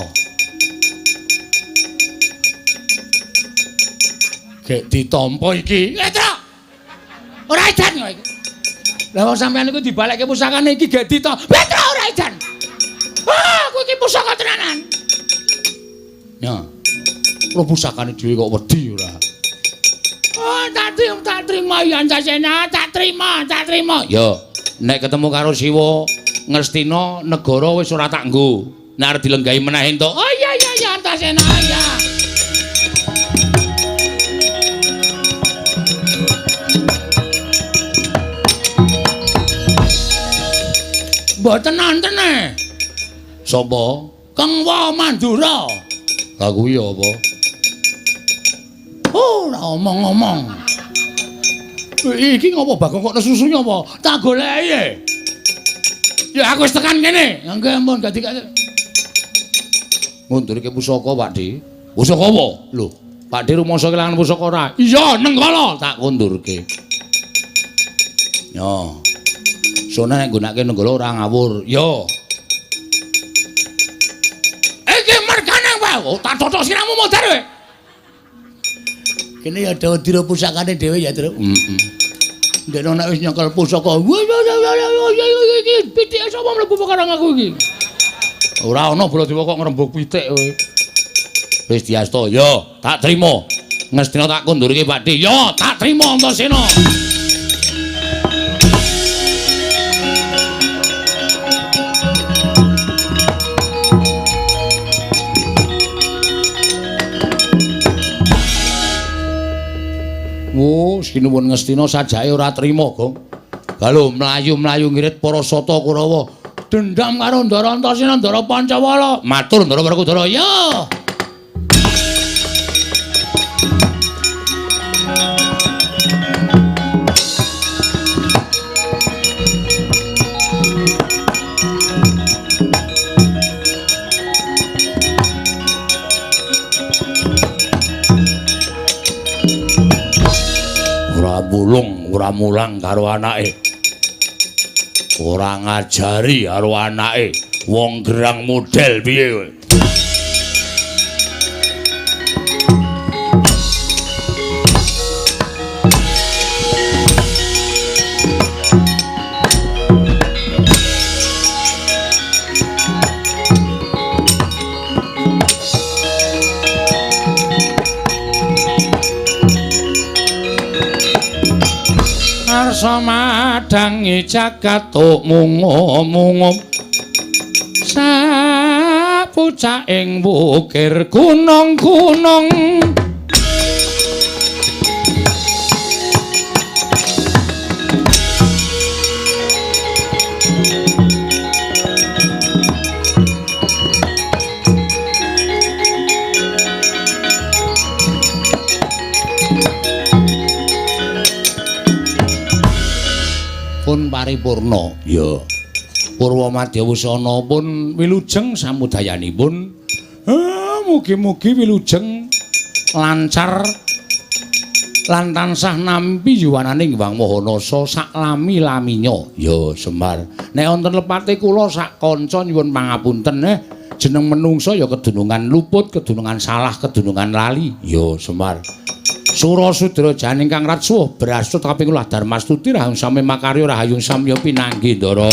Gek ditampa iki. Petruk. Ora edan kok iki. Lah wong sampean iku dibalekke pusakane iki gek ditampa. Petruk ora edan. Ah, aku iki pusaka tenanan. Nyo. Lho pusakane dhewe kok wedi ora. Oh, tak terima ya Antasena, tak terima, tak terima. Yo, nek ketemu karo Siwa Ngastina negara wis ora tak nggo. Nek arep dilenggahi meneh entuk. Oh iya iya iya Antasena iya. Mboten nonton e. Sapa? Kengwa Mandura. Lah kuwi apa? Oh, ora omong-omong. Iki ngopo Bagong kok nesusu apa? Tak goleki e. Ya aku wis tekan kene. Nggih ampun gak dikake. Ngundurke pusaka, Pak Di. Pusaka apa? Lho, Pak Di rumangsa kelangan pusaka ora? Iya, Nenggala tak kundurke. Yo. Sone nek nggunakake Nenggala ora ngawur. Yo. Iki mergane wae. Oh, tak totok siramu modar kowe. Kene ya dira pusakane dhewe ya, Truk. Heeh. Ndekno nek wis nyekel pusaka. Iki pitike sapa mlebu perkara aku iki? Ora ana Baladewa kok ngrembug pitik kowe. Wis diasta, yo, tak trima. Ngastina tak kundurke Pak Di. Yo, tak trima Antasena. Oh, sinuwun Ngastina sajake ora trima, Gong. Galo mlayu-mlayu ngirit para sata Kurawa. Dendam karo Ndara Antasena, Ndara Pancawala. Matur Ndara Werkudara. Ya. Ora mulung, ora mulang karo anake. Ora ngajari karo anake. Wong gerang model piye kowe? Arsa madangi jagat mungu-mungu sapucaking wukir gunung-gunung. Pun paripurna ya. Purwa Madya Wusana pun wilujeng samudayanipun. Mugi-mugi wilujeng lancar lan tansah nampi yuwananing Hyang Maha Nasa saklami-laminya. Ya Semar. Nek wonten lepate kula sak kanca nyuwun pangapunten jeneng menungsa ya kedunungan luput, kedunungan salah, kedunungan lali. Ya Semar. Sura sudra janing kang ratsuh brasut kaping kula Darmastuti rahayung sami makarya rahayung samya pinanggi Ndara.